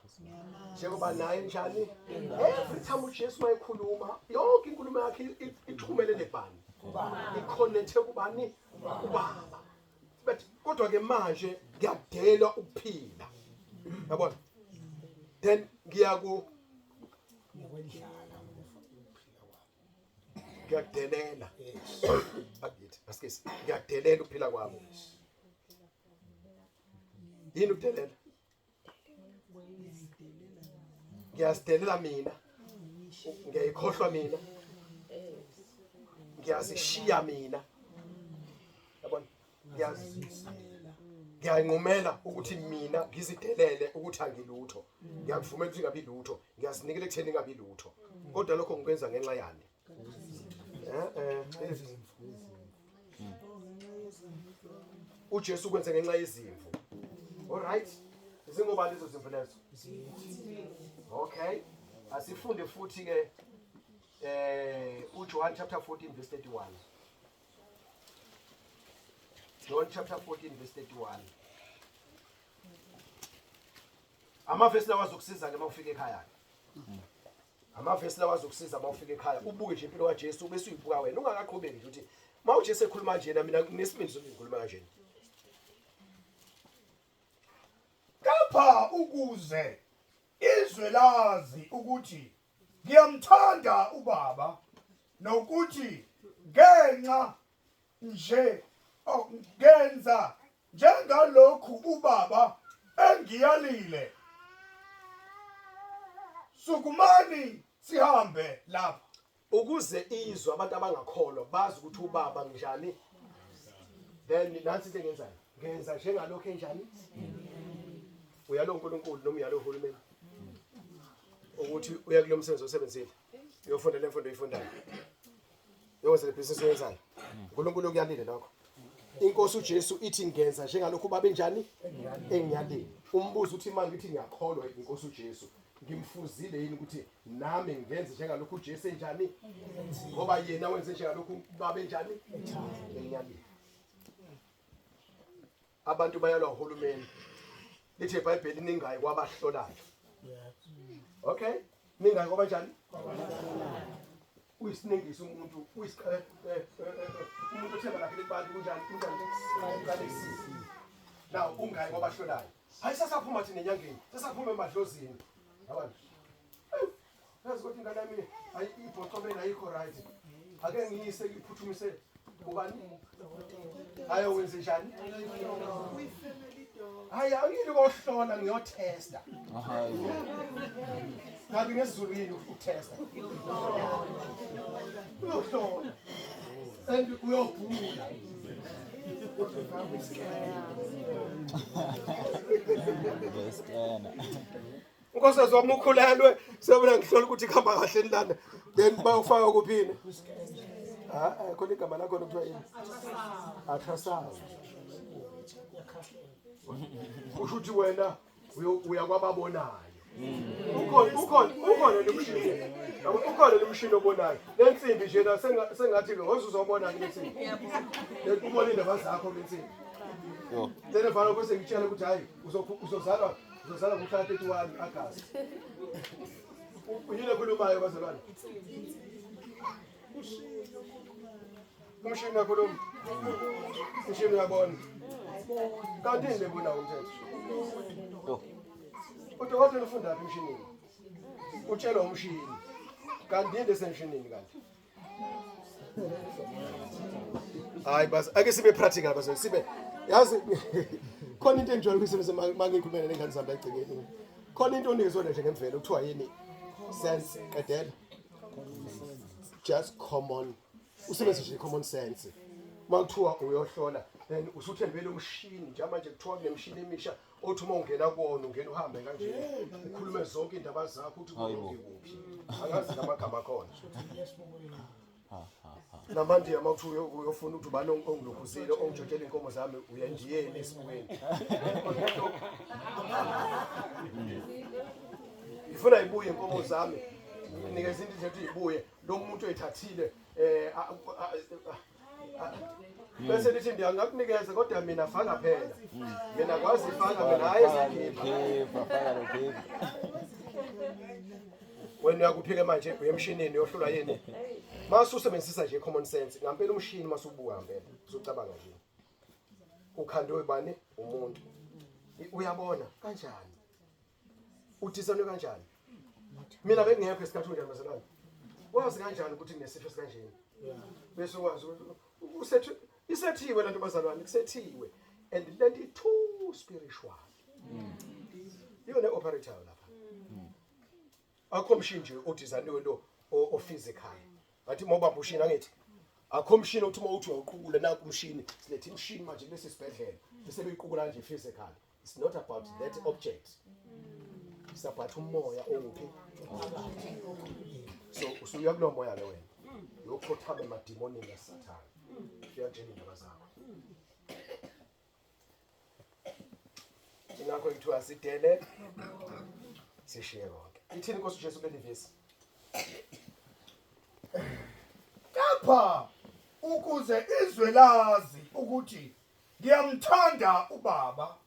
njengoba naye njani every time uJesu mayekhuluma yonke inkulumo yakhe ixhumelene kubani iconnecte kubani kubaba but kodwa ke manje ngiyadela ukuphila yabona then ngiyaku ngiyakudelela akithi asikisi ngiyakudelela ukuphila kwami yini ukudelela ngiyazidelela mina ngiyayikhohlwa mina ngiyazishiya mina yabona ngiyayinqumela ukuthi mina ngizidelele ukuthi angilutho ngiyakuvumela ukuthi ngabi lutho ngiyazinikela ekutheni ngabi lutho kodwa lokho ngikwenza ngenxa yani uJesu ukwenze ngenxa yezimvu all right zingobani lezo zimvu lezo okay asifunde futhi ke uJohn chapter 14 verse 31 John chapter 14 verse 31 amavesi lawa azokusiza ke mawufika ekhaya amavesi lawa azokusiza mawufika ekhaya ubuke nje impilo kaJesu bese uyibuka wena ungakaqhubeki nje ukuthi mawuJesu ekhuluma nje na mina nginesibindi sokuthi ngikhuluma kanjena Kepha ukuze izwe lazi ukuthi ngiyamthanda ubaba nokuthi ngenxa nje ngenza njengalokhu ubaba engiyalile sukumani sihambe lapha ukuze izwe abantu abangakholwa bazi ukuthi ubaba njani then nansi into engenzayo ngenza njengalokho enjani uyalo uNkulunkulu noma uyalo uhulumeni Ukuthi uya kulo msebenzi osebenzile. Uyofunda le mfundo oyifundayo. Uyokwenza le business oyenzayo. uNkulunkulu ukuyalile lokho. Inkosi uJesu ithi ngenza njengalokhu baba enjani? Engiyalile. Umbuzo uthi manje ngithi ngiyakholwa inkosi uJesu. Ngimfuzile yini ukuthi nami ngenze njengalokhu uJesu enjani? Ngoba yena wenze njengalokhu baba enjani? Engiyalile. Abantu bayalwa uhulumeni. Lithi iBhayibheli ningayi kwabahlolayo. Okay? Ningayi kwabanjani? Uyisinengiso umuntu, umuntu othemba lakhe libantu kunjani? Kunjani? Uqalekisile. Now ungayi kwabahlolayo. Hayi sasaphuma thina enyangeni, sasaphuma emadlozini. Yabona? Yazi ukuthi ingane yami ayi ibhoqobeni ayikho right. Ake ngiyise iphuthumise ubani? Hayi wenze njani? Hayi angili kohlola ngiyotesta. Hayi. Ngabe ngesiZulu yini ukutesta? Uyohlola. And uyobhula. Ngescana. Unkosikazi wami ukhulelwe sebona ngihlola ukuthi kuhamba kahle lana then bayofaka kuphini ah khona igama lakho kuthiwa yini ultrasound kusho ukuthi wena uya kwababonayo ukhona nomshini ukhona nomshini obonayo lensimbi nje la sengathi lo uzobona ke lensimbi ubona indaba zakho lensimbi then valo bese ngitshela ukuthi hayi uzozalwa uzozalwa ngomhla 31 August uyini ekhulumayo bazalwane umshini uyakhuluma umshini uyabona kanti yini lebonayo umthetho udokotela ufunda phi emshinini utshelwa umshini kanti yini esemshinini kanti hayi bas ake sibe practical bas sibe yazi khona into enjwayele ukuyisebenzisa uma ngikhulumela nengane zami egcekeni khona into onikezwe nje ngemvelo kuthiwa yini sense qedela just common usebenzise nje common sense uma kuthiwa uyohlola then usuthembele umshini njengamanje kuthiwa kunemishini emisha othi uma ungena kuwona ungena uhambe kanje ukhulume zonke indaba zakho uthi kulunge kuphi angazi namagama akhona namanje uma kuthiwa uyofuna ukuthi ubani ongilokhuzile ongitshontshela iy'nkomo zami uya endiyeni esibukweni ngifuna ibuye inkomo zami nikeza into nje ukuthi ibuye lo muntu oyithathile eh bese lithi ndiyangakunikeza kodwa mina faka phela mina kwazi faka mina hayi Khipha, faka lo khipha. Wena uyakuphike manje uye emshinini uyohlulwa yini mase usebenzisa nje common sense ngampela umshini masubuka ngempela usucabanga nje ukhandwe bani umuntu uyabona kanjani udizanwe kanjani mina bengingekho esikhathi unjani bazalwane wazi kanjani ukuthi nginesifo esikanjeni bese wazi usethi isethiwe lento bazalwane kusethiwe and lento i too spiritual iyona operator lapha akho mshini nje odizaniwe lo o physical ngathi uma ubamba ushini angithi akho mshini othi uma uthi uyawuqukula nanku umshini silethe imshini manje kulesi sibhedlela bese beyiqukula nje physical it's not about that object it's about umoya owuphi so usuya kulo moya ke wena uyokhothama emadimonini kaSathane uyatshela indaba zakho ingakho kuthiwa sidele sishiye konke ithini inkosi uJesu kuleli vesi Kepha ukuze izwe lazi ukuthi ngiyamthanda ubaba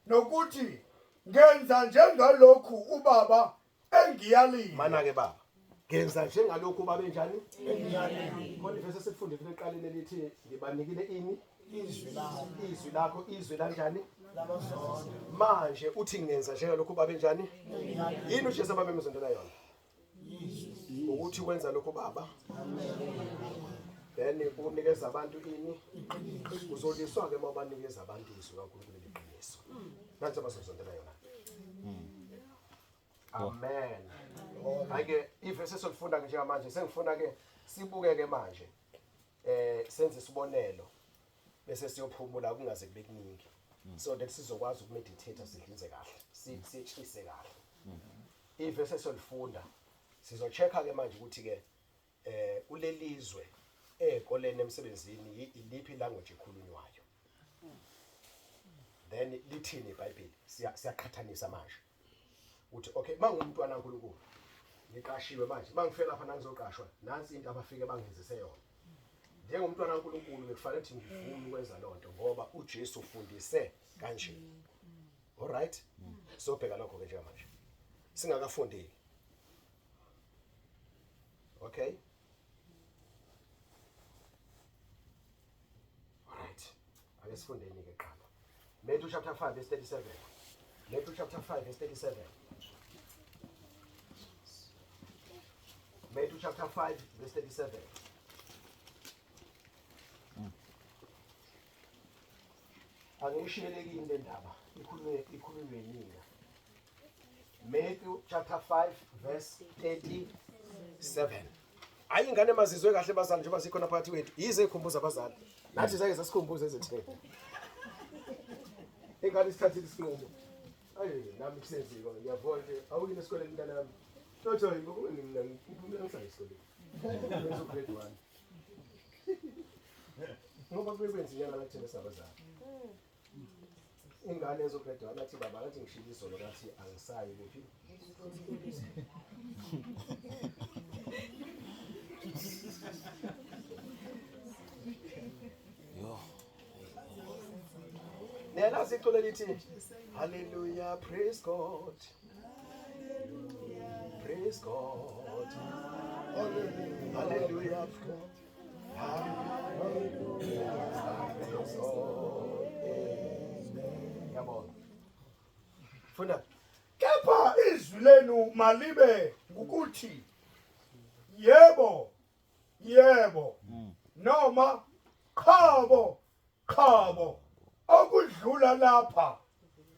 nokuthi ngenza njengalokhu ubaba engiyalile. Mana ke baba. Ngenza njengalokhu ubaba enjani? Engiyalile. Khona ivesi esifundile eqaleni elithi ngibanikile ini? Izwi lakho. Izwi lakho, izwi lanjani? Labazonda. Manje uthi ngenza njengalokhu ubaba enjani? Yini uJesu ababemzondela yona? Ukuthi wenza lokhu baba. Then unikeza abantu ini? Uzoliswa ke uma ubanikeza abantu izwi kaNkulunkulu eliqiniso. Nansi abazozondela yona. Amen. Ake ivesi esolifunda njengamanje sengifuna ke sibuke ke manje. Senze isibonelo bese siyophumula kungaze kube kuningi. So that sizokwazi ukumeditate sidlinze kahle, sitshise kahle. Ivesi esolifunda sizochecka ke manje ukuthi ke eh kulelizwe ezikoleni emsebenzini iliphi language ekhulunywayo. Then lithini iBhayibheli? Siyaqhathanisa manje. Uthi okay mangumntwana kaNkulunkulu ngiqashiwe manje mangifika lapha nangizoqashwa nansi into abafike bangenzise yona. Njengomntwana kaNkulunkulu bekufanele ukuthi ngivume ukwenza lonto ngoba uJesu ufundise kanje. All right? Sobheka lokho ke njengamanje. Singakafundi. Okay? Alright. Ake sifundeni ke qala. Matthew chapter 5 verse 37. Matthew chapter 5 verse 37. Matthew chapter 5 verse 37. Angishiyelekini le ndaba ikhulunywe ikhulunywe yinina. Matthew chapter 5 verse 37. Hayi ingane mazizwe kahle bazali njengoba sikhona phakathi kwethu. Yize ikhumbuza abazali. Nathi zake sasikhumbuza ezetheni. Ingane isithathile isinqumo. Ayi nami kusenziko ngiyavona nje awuyini esikoleni mntanami. Totho ngoba mina ngiphumela ngisayi esikoleni. Ngenza grade 1. Ngoba kuye kwenzinyana la kuthina sabazali. Ingane ezo grade 1 athi baba ngathi ngishilo izolo ngathi angisayi kuphi. Yo. Niyalazi iculo elithi Hallelujah praise God. Praise God. Hallelujah. Hallelujah. Praise God. Amen. Ngiyabonga. Funda. Kepha izwi lenu malibe ngukuthi yebo yebo noma qhabo qhabo okudlula lapha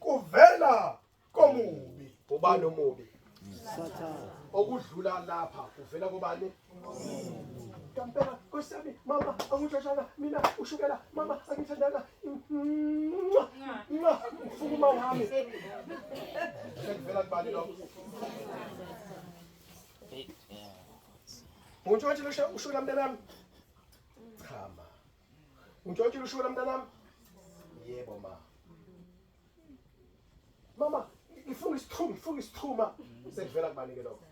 kuvela komubi. Ubani omubi? Okudlula lapha kuvela kubani? Kampela Nkosi yami mama angitshoshanga mina ushukela mama angithandanga mfukuma wami. Sekuvela kubani lokho? Untshontshile ushukela mntanami? Cha ma. Untshontshile ushukela mntanami? Yebo ma. Mama, ngifunga isithuma, ngifunga isithuma. Sekuvela kubani ke lokho?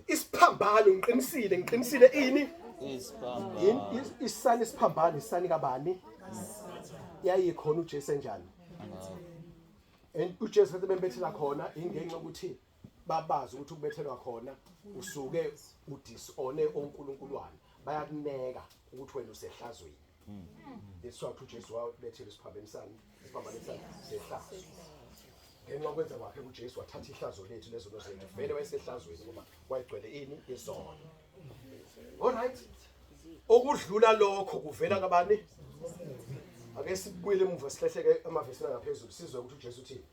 Isiphambano ngiqinisile, ngiqinisile ini? Isiphambano. Isani isiphambano, isani kabani? Yayikhona uJesu enjani? And uJesu kade bembethela khona ingenxa ukuthi babazi ukuthi ukubethelwa khona usuke udisone onkulunkulwana bayakuneka ukuthi wena usehlazweni. That's why uJesu wabethela isiphambano sani, isiphambano sani sehlazo. Ngenxa yokwenza kwakhe uJesu wathatha ihlazo lethu lezono zethu. Vele wayesehlazweni ngoba wayegcwele ini izono. All right. Okudlula lokho kuvela kabani? Ake sibuyele emuva sihlehleke amavesi angaphezulu sizwe ukuthi uJesu uthini.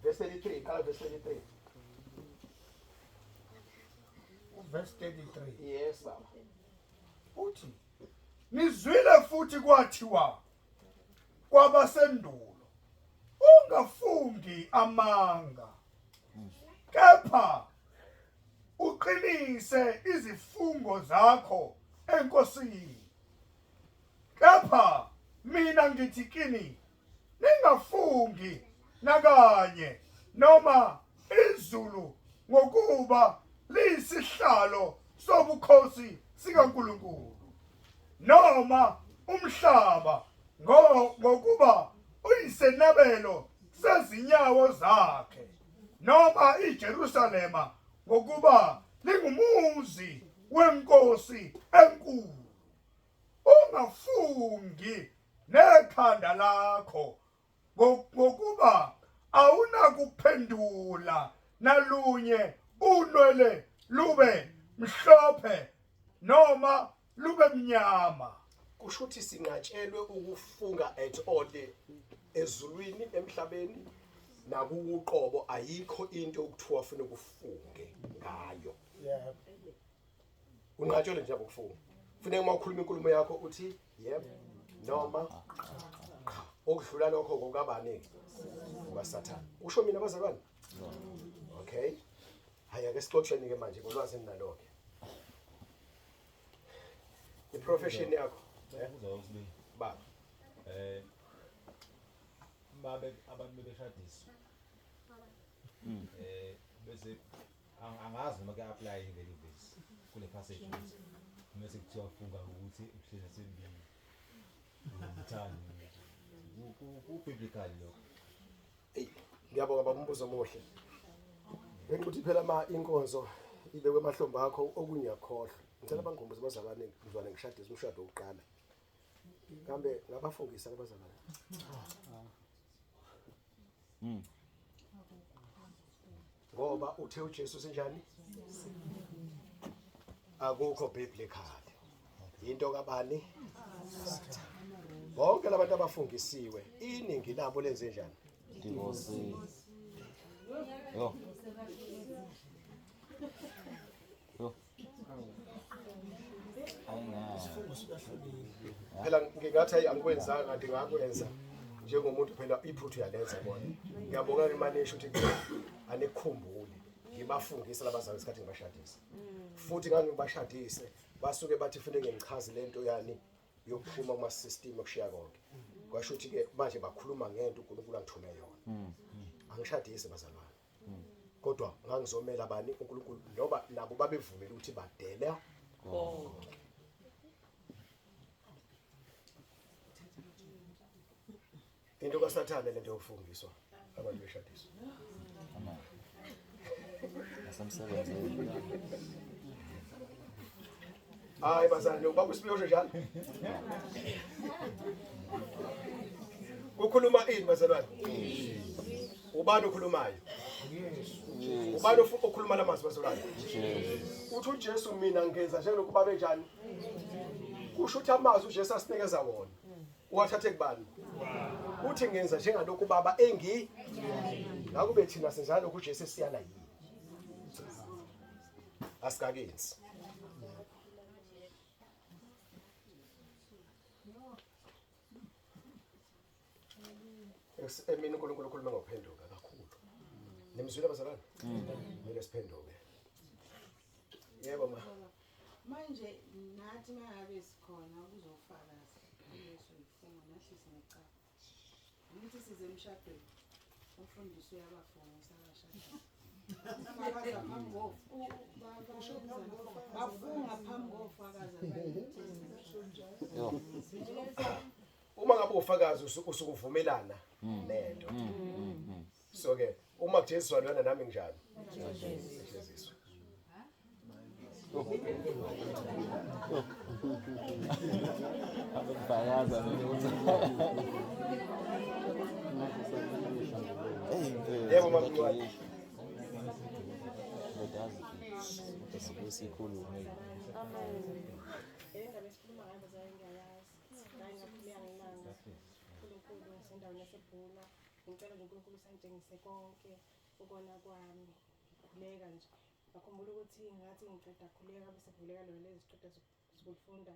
Verse 33, qala verse 33. Verse 33. Yes baba. Uthi nizwile futhi kwathiwa kwabasendulo ungafungi amanga kepha uqinise izifungo zakho enkosini kepha mina ngithi kini ningafungi nakanye noma izulu ngokuba liyisihlalo sobukhosi sikaNkulunkulu noma umhlaba ngokuba uyisenabelo sezinyawo zakhe noma iJerusalema ngokuba lingumuzi wenkosi enkulu ungafungi nekhanda lakho ngokuba awunakuphendula nalunye unwele lube mhlophe noma lube mnyama. Kusho ukuthi sinqatshelwe ukufunga at all ezulwini emhlabeni nakuqobo ayikho into okuthiwa ufuna ukufunge ngayo. Yebo. Unqatshelwe nje ukufunga. Funeka uma ukhuluma inkulumo yakho uthi yebo noma cha. Okudlula lokho kokabani? KukaSathane. Usho mina bazalwane? Okay. Hayi ake sixoxeni ke manje ngolwazi enginalo ke. I-profession yakho. Baba. Babe abantu bebeshadiswa. Bese angazi noma kuya-apply leli verse kule passage ukuthi mase kuthiwa funga ukuthi uhlezi sembili. Umthandi. Ku-biblical lokho. Ey, ngiyabonga baba umbuzo omuhle. Ngenxa phela ma inkonzo ibekwe emahlombe akho okunye uyakhohlwa. Ngicela bangikhumbuze bazalwane ngizwane ngishadisa umshado wokuqala. Kambe ngabafungisa abazalwane. Ngoba uthe uJesu sinjani? Akukho biblical. Into kabani? Bonke labantu abafungisiwe iningi labo lenze njani? Divorce. Yo. Yo. Phela ngingathi hayi angikwenzanga kanti ngakwenza njengomuntu phela iphuthu uyalenza bona. Ngiyabonga ke manisho ukuthi anikukhumbuli ngibafungisa labazali isikhathi ngibashadisa. Futhi ngangibashadise basuke bathi kufanele ngichaze lento yani yokuphuma kuma system okushiya konke. Kwasho ukuthi ke manje bakhuluma ngento uNkulunkulu angithume yona. Angishadise bazalwane. Kodwa ngangizomela bani uNkulunkulu noba nabo babevumela ukuthi badele konke. Into kaSathane lento yokufungiswa abantu beshadiswa. Amen. Nasemsebenzini. Hayi bazalwane ubaba usibiyosho njalo. Ukhuluma ini bazalwane? Ubani okhulumayo? Ubani okhuluma lamazwi bazalwane? Uthi uJesu mina ngenza njengokuba benjani? Kusho ukuthi amazwi uJesu asinikeza wona. Uwathathe kubani? Uthi ngenza njengalokhu baba engi. Ngakube thina senza lokhu uJesu esiyala yini? Asikakenzi. Emini uNkulunkulu ukhuluma ngokuphenduka kakhulu. Nimzwile bazalwane? Kumele siphenduke. Yebo ma. Manje nathi mangabe sikhona kuzofakaza leso yifungo nathi sinecala. Ngithi size emshadweni. Umfundisi uyabafungisa abashadile. Fakaza phambi bafunga phambi kofakaza. Uma ngabe ufakazi usukuvumelana nento. So ke uma kujeziswa lona nami njani? Ngijeziswa. Abefakaza ukuthi. Yebo mamncane. Ndodazi. Sikhulume. Indaba esikhuluma ngayo bazalwane ngiyayazi. Ngangikhuleka ngelanga. uNkulunkulu ngisendaweni yaseBhula. Ngicela nje uNkulunkulu usangitshengise konke ukona kwami. Ngikhuleka nje. Ngakhumbula ukuthi ngathi ngiqeda khuleka bese kuvuleka lona lezi ziqeda zokufunda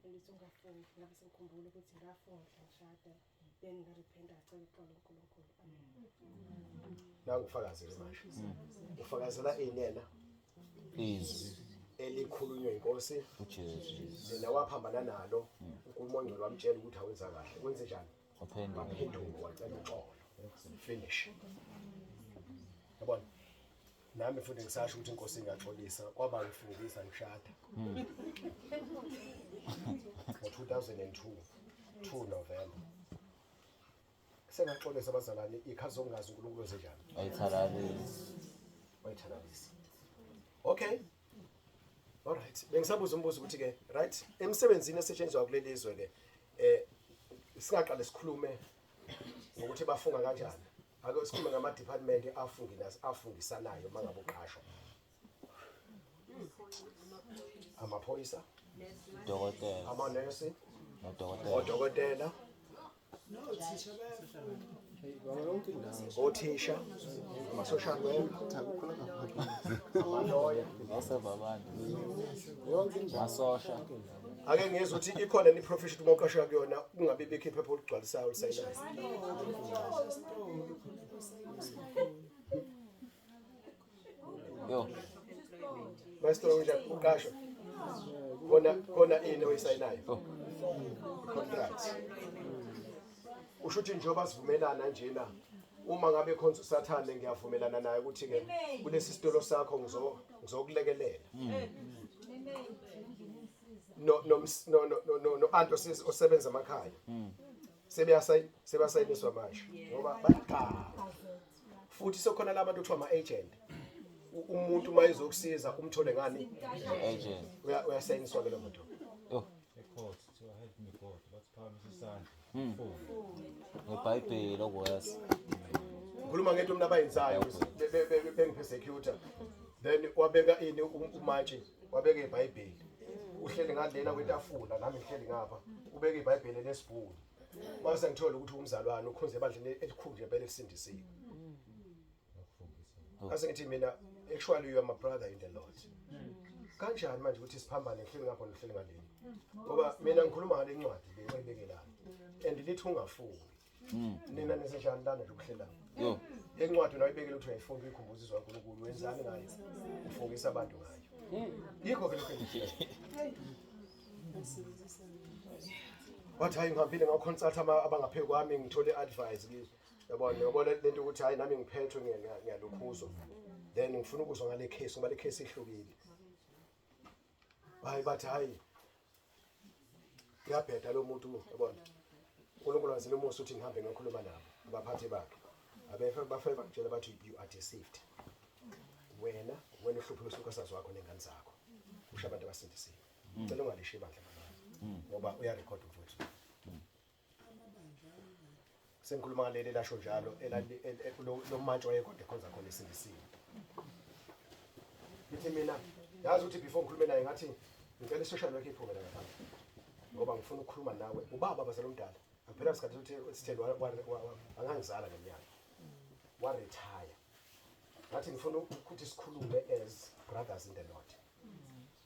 elithi ungafungi. Ngabe sengikhumbula ukuthi ngafunga ngishada. Then ngarepenta ngacela uxolo uNkulunkulu. Amen. Nangu ufakazi ke manje. Ufakazela ini yena? Izwi Elikhulunywa inkosi uJesu. yena waphambana nalo. uNkulunkulu ongcwele wamtshela ukuthi awenza kahle. Wenze njani? Waphenduka. Waphenduka wacela uxolo. Finish. Yabona? Nami futhi ngisasho ukuthi inkosi ingaxolisa kwaba ngifundisa ngishada. Ngo-2002 2 November. Sengaxolisa abazalwane ikhazi zokungazi uNkulunkulu wenze njani? Wayithalalisa. Wayithalalisa. Okay. All right. Bengisabuza umbuzo ukuthi ke right emsebenzini esetshenziswa kuleli zwe ke singaqale sikhulume ngokuthi bafunga kanjani. Ake sikhulume ngama department afungisanayo mangabe uqashwa. Amaphoyisa, Dokotela. amanesi, Nodokotela. odokotela, othisha, ama-social worker, amaloya, Oseva abantu. Yonke indawo. Masosha. Ake ngizwe ukuthi ikhona ni profession uma uqashwa kuyona kungabe bikho iphepha oligcwalisayo olisayinayo. Yo. Maestro unjani uqashwa? Khona khona ini oyisayinayo? Contract. Usho ukuthi njengoba sivumelana njena uma ngabe khonza uSathane ngiyavumelana naye ukuthi ke kulesi sitolo sakho ngizokulekelela. No no no no no no anto osebenza emakhaya. Sebeyasayiniswa manje ngoba bayaqala. Futhi sekhona labantu kuthiwa ama-agent. Umuntu uma ezokusiza umthole ngani? Agent. Uyasayiniswa ke lo muntu. Yo. E-court kuthiwa help me God, bathi phakamisa isandla. NgeBhayibheli okwes. Ngikhuluma ngento mina abayenzayo bengipersecutor. Then wabeka ini umantshi, wabeka iBhayibheli. Uhleli ngalena kwetafula nami ngihleli ngapha. Ubeka iBhayibheli lesibhulu. Mase ngithola ukuthi umzalwane ukhonze ebandleni elikhulu nje impela elisindisiwe. Ngase ngithi mina actually you are my brother in the Lord. Kanjani manje ukuthi siphambane ngihleli ngapha nohleli ngalena? Ngoba mina ngikhuluma ngale ncwadi le oyibekelana. And lithi ungafungi. Nina nisenjani lana nje ukuhlelana? Yo. Le ncwadi unayibekela ukuthi uyayifunda uyikhumbuza izwi kaNkulunkulu wenzani ngayo? Ufungisa abantu ngayo. Yikho ke lokho engikushoyo. Wathi hayi ngihambile ngaconsult abangaphezu kwami ngithole advice kizo. Yabona ngiyabona lento ukuthi hayi nami ngiphethwe ngiyalukhuzwa. Then ngifuna ukuzwa ngale case ngoba le case ihlukile. Hayi bathi hayi uyabheda lo muntu yabona. uNkulunkulu wazile umusa ukuthi ngihambe ngiyokhuluma nabo abaphathi bakhe. Abefe bafike bakutshela bathi you are deceived. Wena wena uhluphe usukasazi wakho nengane zakho. Usho abantu abasindisiwe. Cela ungalishiyi ibandla baba. Ngoba uyarecord mfowethu. Sengikhuluma ngaleli lasho njalo lo mantshi wayekodwa ekhonza khona esindisiwe. Ngithi mina yazi ukuthi before ngikhulume naye ngathi ngicela i-social worker iphume la ngaphandle. Ngoba ngifuna ukukhuluma nawe. Ubaba bazala omdala. Akuphela isikhathi ukuthi sithele angangizala ngeminyaka. Wa retire. Ngathi ngifuna ukuthi sikhulume as brothers in the Lord.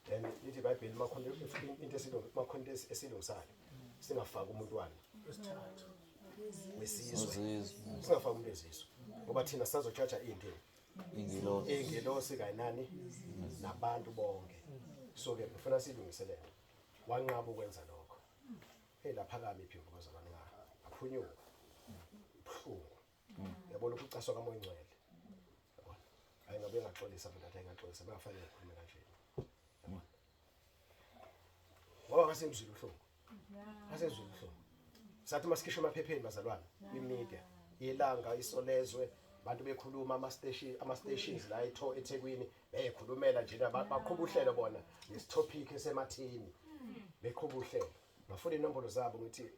Then lithi iBhayibheli makhona into makhona into esilungisayo. Singafaki umuntwana wesizwe. Singafaki umuntu wesizwe. Ngoba thina sazojaja into. Ingilosi. Ingilosi kanye nani nabantu bonke. So ke ngifuna silungiselele. Wanqaba ukwenza lokho. Hey laphakama iphimbo bazalwane ngaphunyuka. Buhlungu. Yabona ukucaswa kaMoya Ngcwele. Yabona. Hayi ngabe ngaxolisa mina ngathi ngaxolisa bangafanele ngikhulume kanje. Yabona. Ngoba ngase ngizwile ubuhlungu. Ngase ngizwile ubuhlungu. Sathi masikhishwe emaphepheni bazalwane, kwi-media, ilanga isolezwe abantu bekhuluma ama-station ama-stations la eThekwini bekhulumela nje baqhuba uhlelo bona ngesitopic esemathini beqhuba uhlelo. Ngafuna inombolo zabo ngithi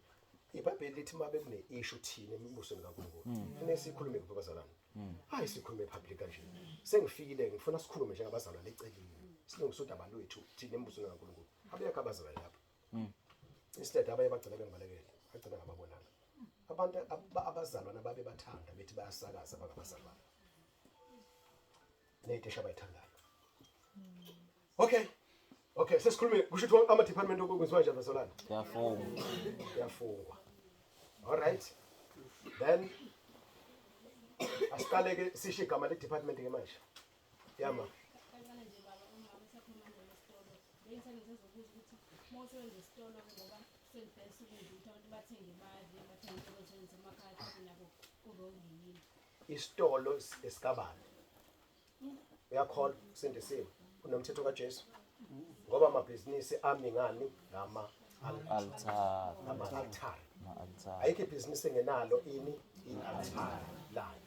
iBhayibheli lithi mabe kune issue thina embusweni kaNkulunkulu. Kufanele sikhulume kuphi bazalwane? Hayi sikhulume public kanje. Sengifikile ngifuna sikhulume njengabazalwane eceleni. Silungise udaba lwethu thina embusweni kaNkulunkulu. Abekho abazalwane lapha. Instead abaye bagcina bengibalekela. Bagcina ngababonanga. Abantu abazalwane babe bathanda bethi bayasakaza bangabazalwane. Ney'teshi abayithandayo. Okay. Okay, sesikhulume kusho ukuthi ama department okwenziwa njani bazalwane? Kuyafungwa. Kuyafungwa. All right. Then asiqale ke sisho igama le department ke manje. Yama. Kancane nje baba uma usakhuluma ngesitolo bengisengizobuza ukuthi uma usebenza esitolo ngoba sengidayisa ukudla ukuthi abantu bathenge badle bathenge into abazosebenzisa emakhaya mhlawumbe nabo ku-wrong yini. Isitolo esikabani? Uyakholwa usindisiwe unomthetho kaJesu. Ngoba amabhizinisi ami ngani ngama Altar. ama-altar. Ama-altar. Ayikho ibhizinisi engenalo ini i-altar layo.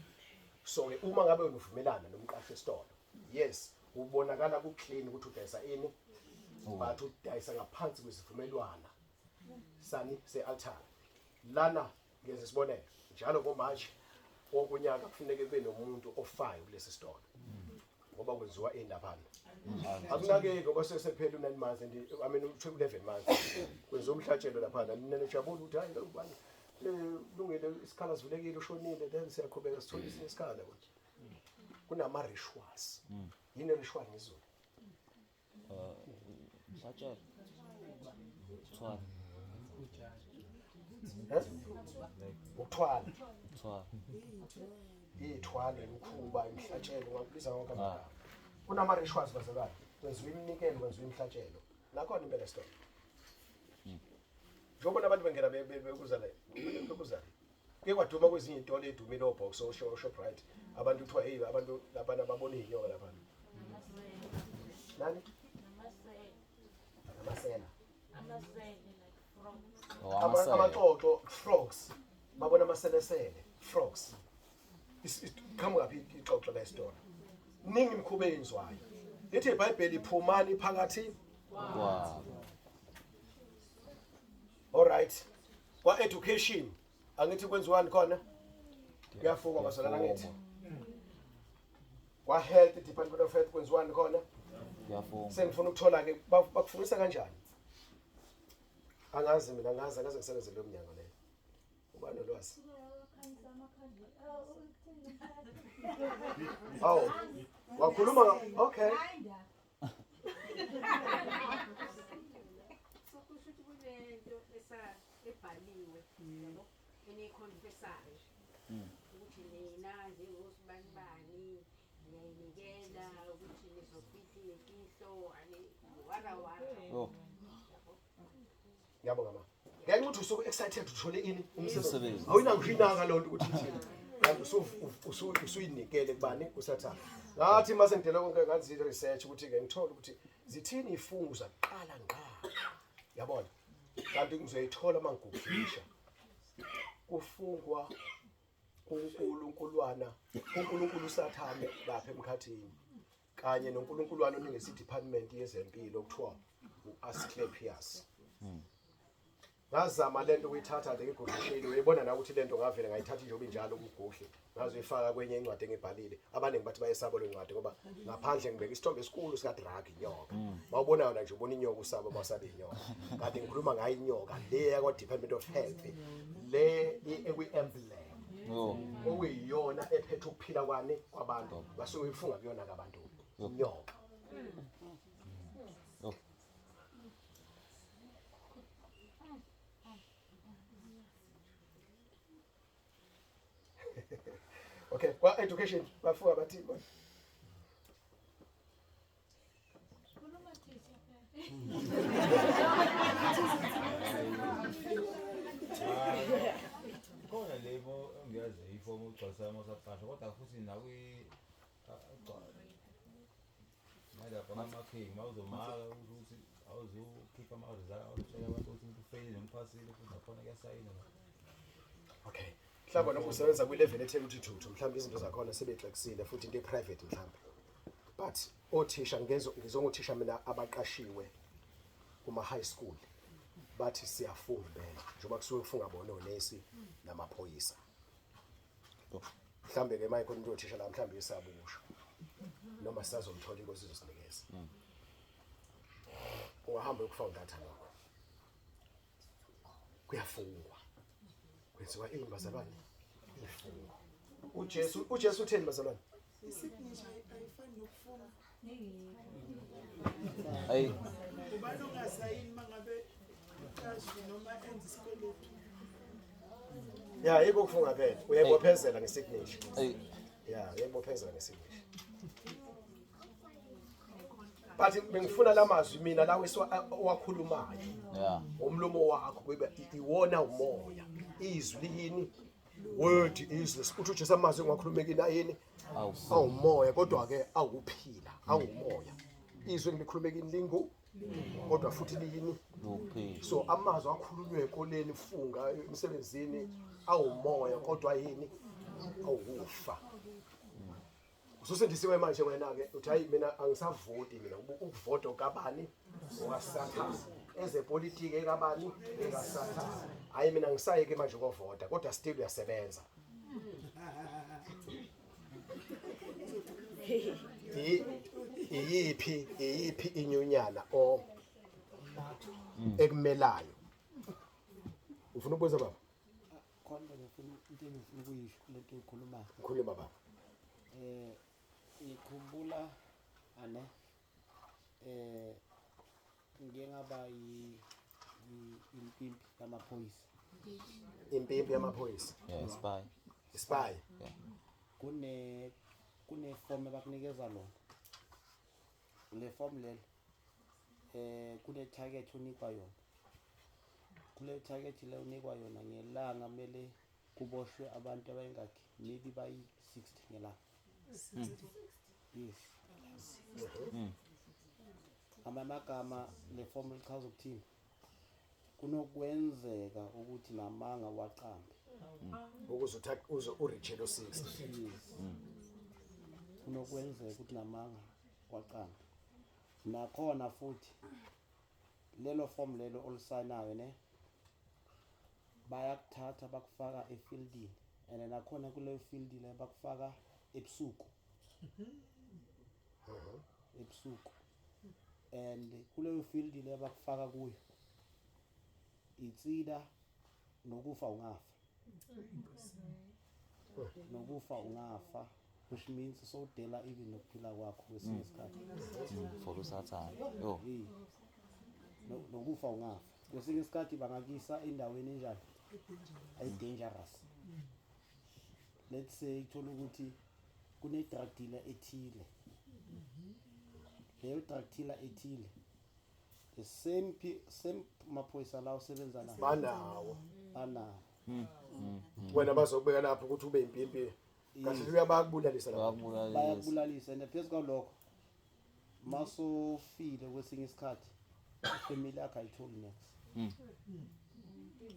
So ke uma ngabe uvumelana nomqashi esitolo, yes, ubonakala ku-clean ukuthi udayisa ini, but udayisa ngaphansi kwesivumelwana sani se-altar. Lana ngenza isibonelo, njalo ngoMarch wonke unyaka kufuneke kube nomuntu ofayo kulesi sitolo. Ngoba kwenziwa indaphana. Akunakeki ngoba sekuphela u9 months and I mean u11 months. Kwenziwa umhlatshelo laphana. Nina nijabula ukuthi hayi lo bani lungile isikhala sivulekile ushonile then siyaqhubeka sithola esinye isikhala manje. Kunama rituals. Yini ritual ngesiZulu? Mhlatshelo. Thwala. Ukuthwala. Thwala. Iy'thwalo, imikhuba, imihlatshelo, ungakubiza wonke amagama. Kunama-rituals bazalwane, kwenziwa iminikelo, kwenziwa imihlatshelo. Nakhona impela esitolo. Njengoba abantu bengena bekuza la, bekuza la. Kuye kwaduma kwezinye iy'tolo ey'dumile o-Boxer, o-Shoprite. Abantu kuthiwa hey, abantu laphana babona iy'nyoka laphana. Nani? Amasela. Amasela. Amaxoxo, frogs. Babona amaselesele, frogs. Qhamuka phi ixoxo la esitolo? Ningi imikhuba eyenziwayo. Lithi iBhayibheli phumani phakathi Kwabo. All right. Kwa education angithi kwenziwani khona? Kuyafungwa bazalwane angithi. Kwa health, Department of Health kwenziwani khona? Kuyafungwa. Sengifuna ukuthola ke bakufundisa kanjani? Angazi mina, angazi ngisebenze leyo mnyango leyo. Uba nolwazi. Awu. Wakhuluma, okay. Sokusho ukuthi kunento ebhaliwe yabo eniyiconfessayo ukuthi nina njengosibanibani niyayinikela ukuthi nizofihla imfihlo wara wara. Oh. Ngiyabonga ma. Ngenxa ukuthi usuke excited uthole ini umsebenzi. Umsebenzi. Awuyinangisho inaka lonto ukuthi ithini. Kanti usuyinikele kubani kuSathane. Ngathi mase ngidele konke ngathi research ukuthi ke ngithole ukuthi zithini ifungo zaqala ngqa. Yabona? Kanti ngizoyithola mangiguglisha. Kufungwa uNkulunkulwana, uNkulunkulu uSathane lapha emkhathini. Kanye noNkulunkulwana oningesi department yezempilo okuthiwa uAsclepius. Ngazama lento ukuyithatha nje ngiguqishile, uyibona na ukuthi lento ngavele ngayithatha njengoba injalo umguhle, ngazoyifaka kwenye incwadi engibhalile. Abaningi bathi bayesaba le ncwadi ngoba ngaphandle ngibeka isithombe esikhulu sika drug inyoka. Mawubona yona nje ubona inyoka usaba mawusabe inyoka. Kanti ngikhuluma ngayo inyoka le yakwa Department of Health le ekwi emblem. Okuyiyona ephethe ukuphila kwani kwabantu, basuke ifunga kuyona kabantu inyoka. Okay, kwa education bafunga bathi bona. Khona lebo engiyazi ifomu ugcwalisa amasaqasha kodwa futhi nakwi manje ama-king mawuzomaka ukuthi awuzukhipha ama-result awutshela abantu ukuthi umuntu ufeyile noma uphasile futhi nakhona kuyasayina. Okay. Mhlawumbe lokhu usebenza kwi-level ethe ukuthi thuthu, mhlawumbe izinto zakhona sebexekisile futhi into e-private mhlawumbe. But othisha ngizongothisha mina abaqashiwe kuma high school bathi siyafunga impela njengoba kusuke kufunga bona onesi namaphoyisa. Mhlambe ke mayikhona umuntu othisha la mhlambe yesaba ukusho noma sisazomthola inkosi izosinikeza. Ungahamba uyokufound lokho. Kuyafungwa. Kwenziwa ini bazalwane? Ifungo. uJesu utheni bazalwane? Isignature ayifani nokufunga. Ayi. Ubani ongasayini mangabe uqashwe noma enza isikweletu? Ya, yiko kufunga phela. Uyayibophezela ngesignature. Ayi. Ya, uyayibophezela ngesignature. But bengifuna lamazwi mina lawo owakhulumayo. Yeah. Umlomo wakho kube iwona umoya. Izwi liyini? Word is this. Uthi uJesu amazwi engiwakhulumekini ayini? Awumoya kodwa ke awuphila, awumoya. Izwi engilikhulumekini lingu kodwa futhi liyini? Ukuphila. So amazwi akhulunywe ekoleni funga emsebenzini awumoya kodwa yini? Awukufa. Ususindisiwe manje wena ke uthi hayi mina angisavoti mina ukuvota kabani? OkaSathane. Ezepolitiki ekabani? EkaSathane. Hayi mina ngisayeke manje ukovota kodwa still uyasebenza. Iyiphi inyunyana o ekumelayo? Ufuna ukubuza baba? Khona ngifuna into engifuna ukuyisho lento ekhulumayo. Ngikhuluma baba. Ngikhumbula ane ngike ngaba Impimpi yamaphoyisa. Impimpi yamaphoyisa. Yeah, spy. Spy. Yeah. Kune form abakunikeza lona. Le form lelo kune target unikwa yona. Kule target le unikwa yona ngelanga kumele kuboshwe abantu abayingakhi, maybe bayi 60 ngelanga. Yes. Amagama le form lichaza ukuthini? Kunokwenzeka ukuthi namanga waqambe. Ukuze uze ureach lo 60. Yes. Kunokwenzeka ukuthi namanga waqambe. Nakhona futhi lelo form lelo olusayinayo ne bayakuthatha bakufaka efieldini, and nakhona kuleyo field le bakufaka ebusuku. Ebusuku. And kuleyo field le bakufaka kuyo itsida nokufa ungafa. Nokufa ungafa, which means sowudela even nokuphila kwakho kwesinye isikhathi. For usathane. Yo. Nokufa ungafa. Kwesinye isikhathi bangakisa endaweni enjani? Ayi dangerous. Let's say uthola ukuthi kune drug dealer ethile. Leyo drug dealer ethile, the same maphoyisa la usebenza la Banawo. Banawo. Wena bazokubeka lapho ukuthi ube impimpi. Kahle uyabakubulalisa lapho. Bayakubulalisa, and phezu kwalokho masofile kwesinye isikhathi ifamily yakho ayitholi next.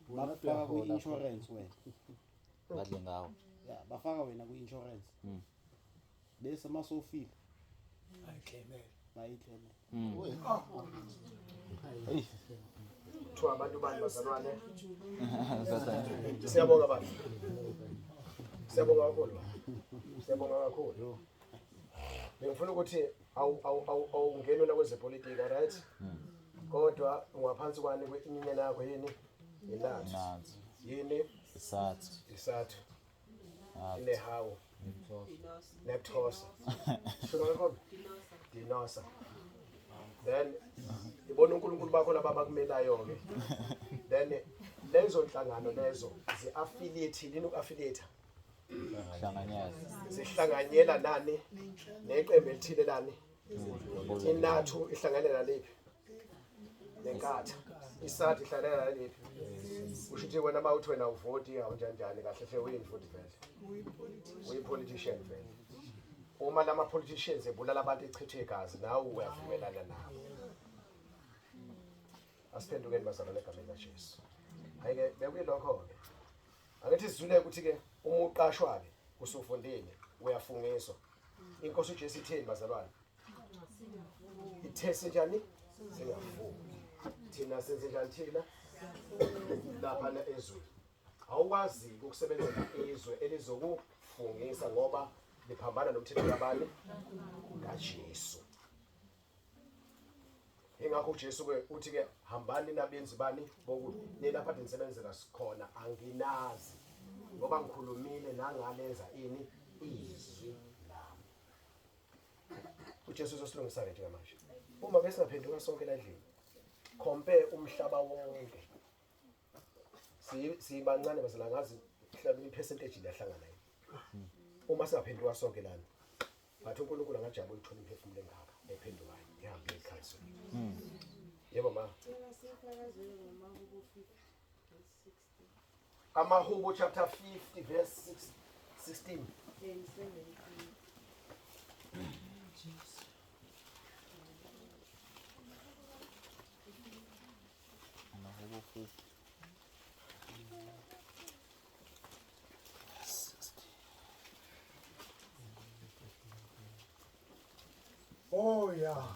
Bakufaka kwi-insurance wena. Badle ngawo. Ya, bafaka wena kwi-insurance. Bese masofile Bayiclaimele. Bayiclaimele. Kuthiwa abantu bani bazalwane? Siyabonga baba. Siyabonga kakhulu. Siyabonga kakhulu. Bengifuna ukuthi awu awu awu awungeni wena kwezepolitika, right? Kodwa ungaphansi kwani kwenyunyana yakho yini? INathu. Nathu. Yini? Isathu. Isathu. Inehawu. Neptosa. Shuka kakhulu. Dinosa. Then ibona uNkulunkulu bakho laba abakumelayo ke. Then lezo nhlangano lezo zi-affiliate, yini uku-affiliate? Hlanganyela. Zihlanganyela nani? Neqembu elithile lani? INathu ihlanganyela naliphi? Nenkatha. Isathu ihlanganyela naliphi? Usho ukuthi wena uma uthi wena uvoti awunjani njani, kahle hle uyini futhi vele? Uyi-politician vele. Uma lama politicians ebulala abantu, echithe igazi, nawe uyavumelana nabo. Asiphendukeni bazalwane egameni likaJesu. Hayi-ke, bekuyilokho-ke. Angithi sizwile ukuthi-ke uma uqashwa-ke usufundile uyafungiswa. Inkosi uJesu itheni bazalwane? Ithe sinjani? Singafungi. Thina senze njani thina? Laphana ezweni. Awukwazi ukusebenzela izwe elizokufungisa ngoba liphambana nomthetho kabani? KaJesu. Ingakho uJesu ke uthi ke hambani nabenzi bani bokuthi nilapha nisebenzela sikhona anginazi ngoba ngikhulumile nangalenza ini izwi lami. uJesu uzosilungisa ke njengamanje. Uma besingaphenduka sonke la endlini, compare umhlaba wonke. Sibancane bazala, ngazi mhlawumbe ipercentage liyahlangana yini. Uma singaphenduka sonke lana, ngathi uNkulunkulu angajabula ukuthola imphefumulo engaka ephendukayo ihambe ekhaya. Yebo ma. Cela sifakazele ngamahubo 50 verse 16 Amahubo chapter 50 verse 6 16. And 17. Amahubo 50. 60. Oh yeah.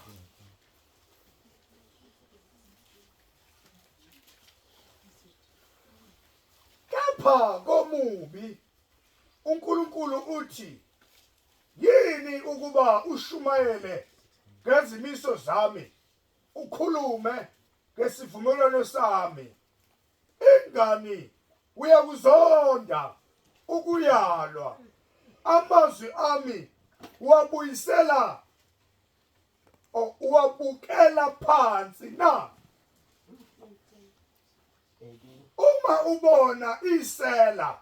Kepha komubi uNkulunkulu uthi, yini ukuba ushumayele ngezimiso zami, ukhulume ngesivumelwano sami, ingani uyakuzonda ukuyalwa, amazwi ami wabuyisela uwabukela phansi na? Uma ubona isela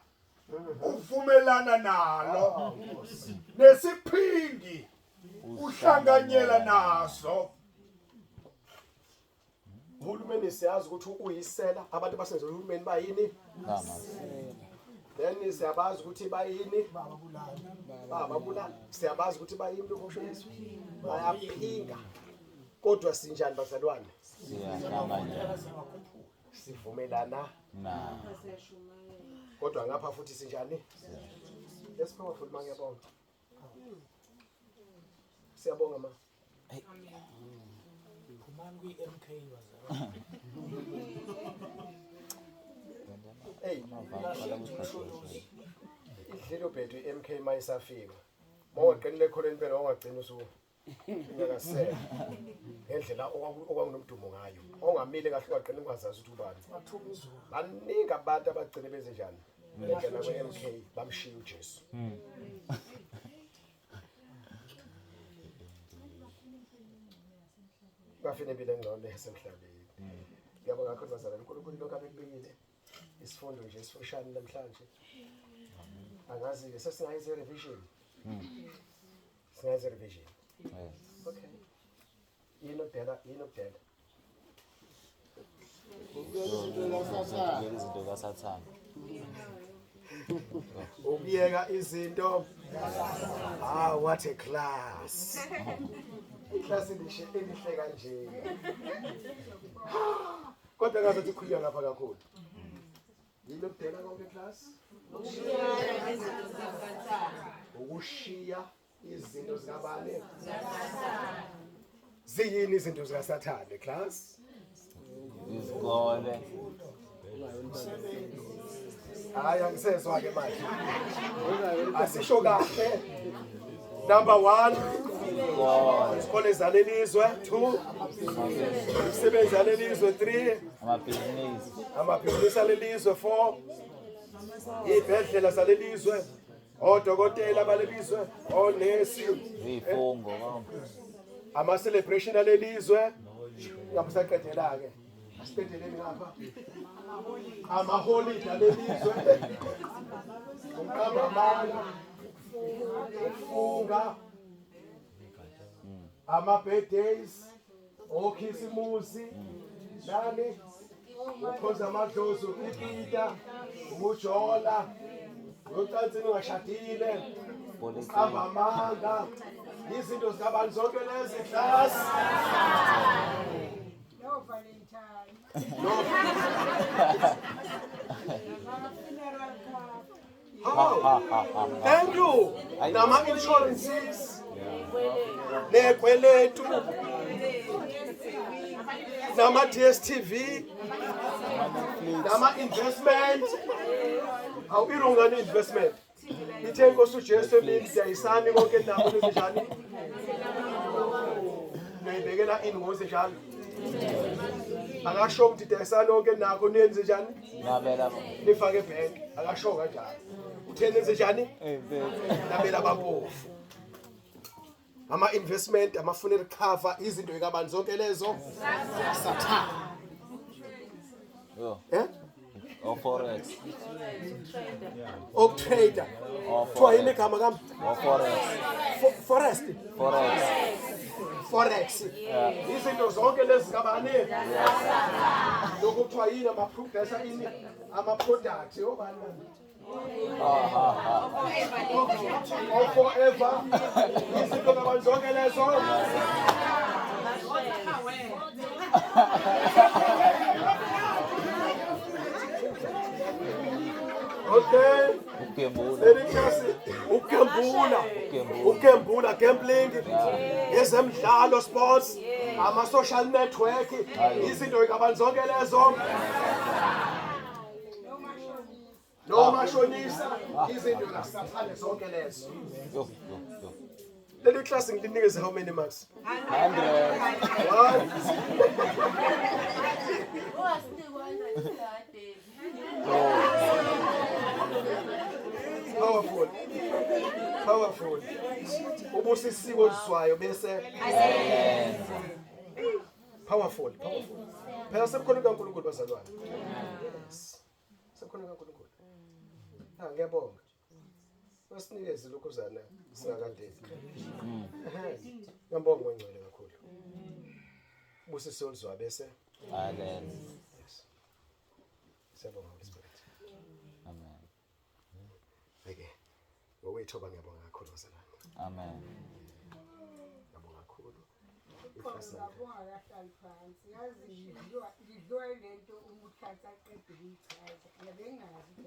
uvumelana nalo nesiphingi uhlanganyela naso. Uhulumeni siyazi ukuthi uyisela, abantu abasenza uhulumeni bayini? Then siyabazi ukuthi bayini? Bababulali. Siyabazi ukuthi bayini lokho kusho Yesu. Bayaphinga. Kodwa sinjani bazalwane? Siyahlanganyela. Sivumelana Na. Kodwa ngapha futhi sinjani? Yes, powerful ma, ngiyabonga. Siyabonga ma. Phumani kwi-MK bazalwane. Hey, idlile ubhedu i-MK mayisafika. Mawaqinile ekholweni phela wangagcina usu unyakasela. Ngendlela okwakunomdumo ngayo. Ongamile kahle waqina ungazazi ukuthi ubani. Wathuma izulu. Baningi abantu abagcine benze njani? Bengena kwe-MK bamshiya uJesu. Bafuna impilo engcono yasemhlabeni. Ngiyabonga kakhulu bazalwane. uNkulunkulu lokhu abekubekile. Isifundo nje esifushane namhlanje. Angazi-ke sesingayenza i-revision. Singayenza i-revision. Okay. Yini okudela? Yini okudela? Ukuyeka izinto zikaSathane. Ukuyeka izinto. Ah, what a class. Iklasi elihle elihle kanje. Kodwa ngazathi ikhulunywa lapha kakhulu. Yini okudela konke class? Ukushiya izinto zikabani? Ziyini izinto zikaSathane class? Izikole. Hayi, angisezwa ke manje. Asisho kahle. Number 1, izikole zalelizwe. 2, imisebenzi yalelizwe. 3, Amabhizinisi. amabhizinisi alelizwe. 4, iy'bhedlela zalelizwe, odokotela balelizwe, onesi, Izifungo konke. ama-celebration alelizwe. Ngabe saqedela-ke, asiqedeleni ngapha. Amaholide alelizwe, ukuqamba amanga, ukufunga, ama-birthdays, okhisimusi, nani, ukukhonza amadlozi, ukukipita, ukujola, uyocansini ungashadile, uqamba amanga, izinto zikabani zonke lezi class? No Valentine. No. Funeral cover. Oh, thank you. Nama insurances. Nekweletu. Nama DSTV. Nama investment. Awu irongani investment. Ithe inkosi uJesu emini dayisani konke nabo nezinjani. Nayibekela ingozi njalo. Akasho ukuthi dayisani konke nakho niyenze njani? Nabela. Nifake ebhenki. Akasho kanjalo. Uthe nenze njani? Nabela abampofu. Ama investment, ama funeral cover, izinto zikabani zonke lezo? Sathane. Yo. Eh? O forex. Okutrader. O Kuthiwa yini forex. igama kami? O forex. Forest. Forex. Forex. Izinto zonke lezi zikabani? Lokhu kuthiwa yini ama progressor ini? Ama products obani bani? O forever. Izinto kabani zonke lezo? Okay. Ukugembula. Leli class ukugembula. Ukugembula, gambling, ezemidlalo, sports, ama social network, izinto zikabani zonke lezo? No mashonisa, izinto zikaSathane zonke lezo. Yo, yo, yo. Leli class ngilinikeze how many marks? 100. One. Powerful. Powerful. Ubusisiwe ozwayo bese powerful, powerful. Phela sebukhona kaNkulunkulu bazalwane. Yes. Ubukhona kaNkulunkulu. Ah, ngiyabonga. Wasinikeze lokhuzana singakadeli. Ngiyabonga ngcwele kakhulu. Busise oluzwa bese. Amen. Yes. Siyabonga Holy Spirit. Amen. Beke. Ngokwethoba ngiyabonga kakhulu bazalwane. Amen. Ngiyabonga kakhulu. Ngabonga kahlali phansi yazi ngidliwa lento uma uthatha aqede ukuyichaza yabe ngingazi.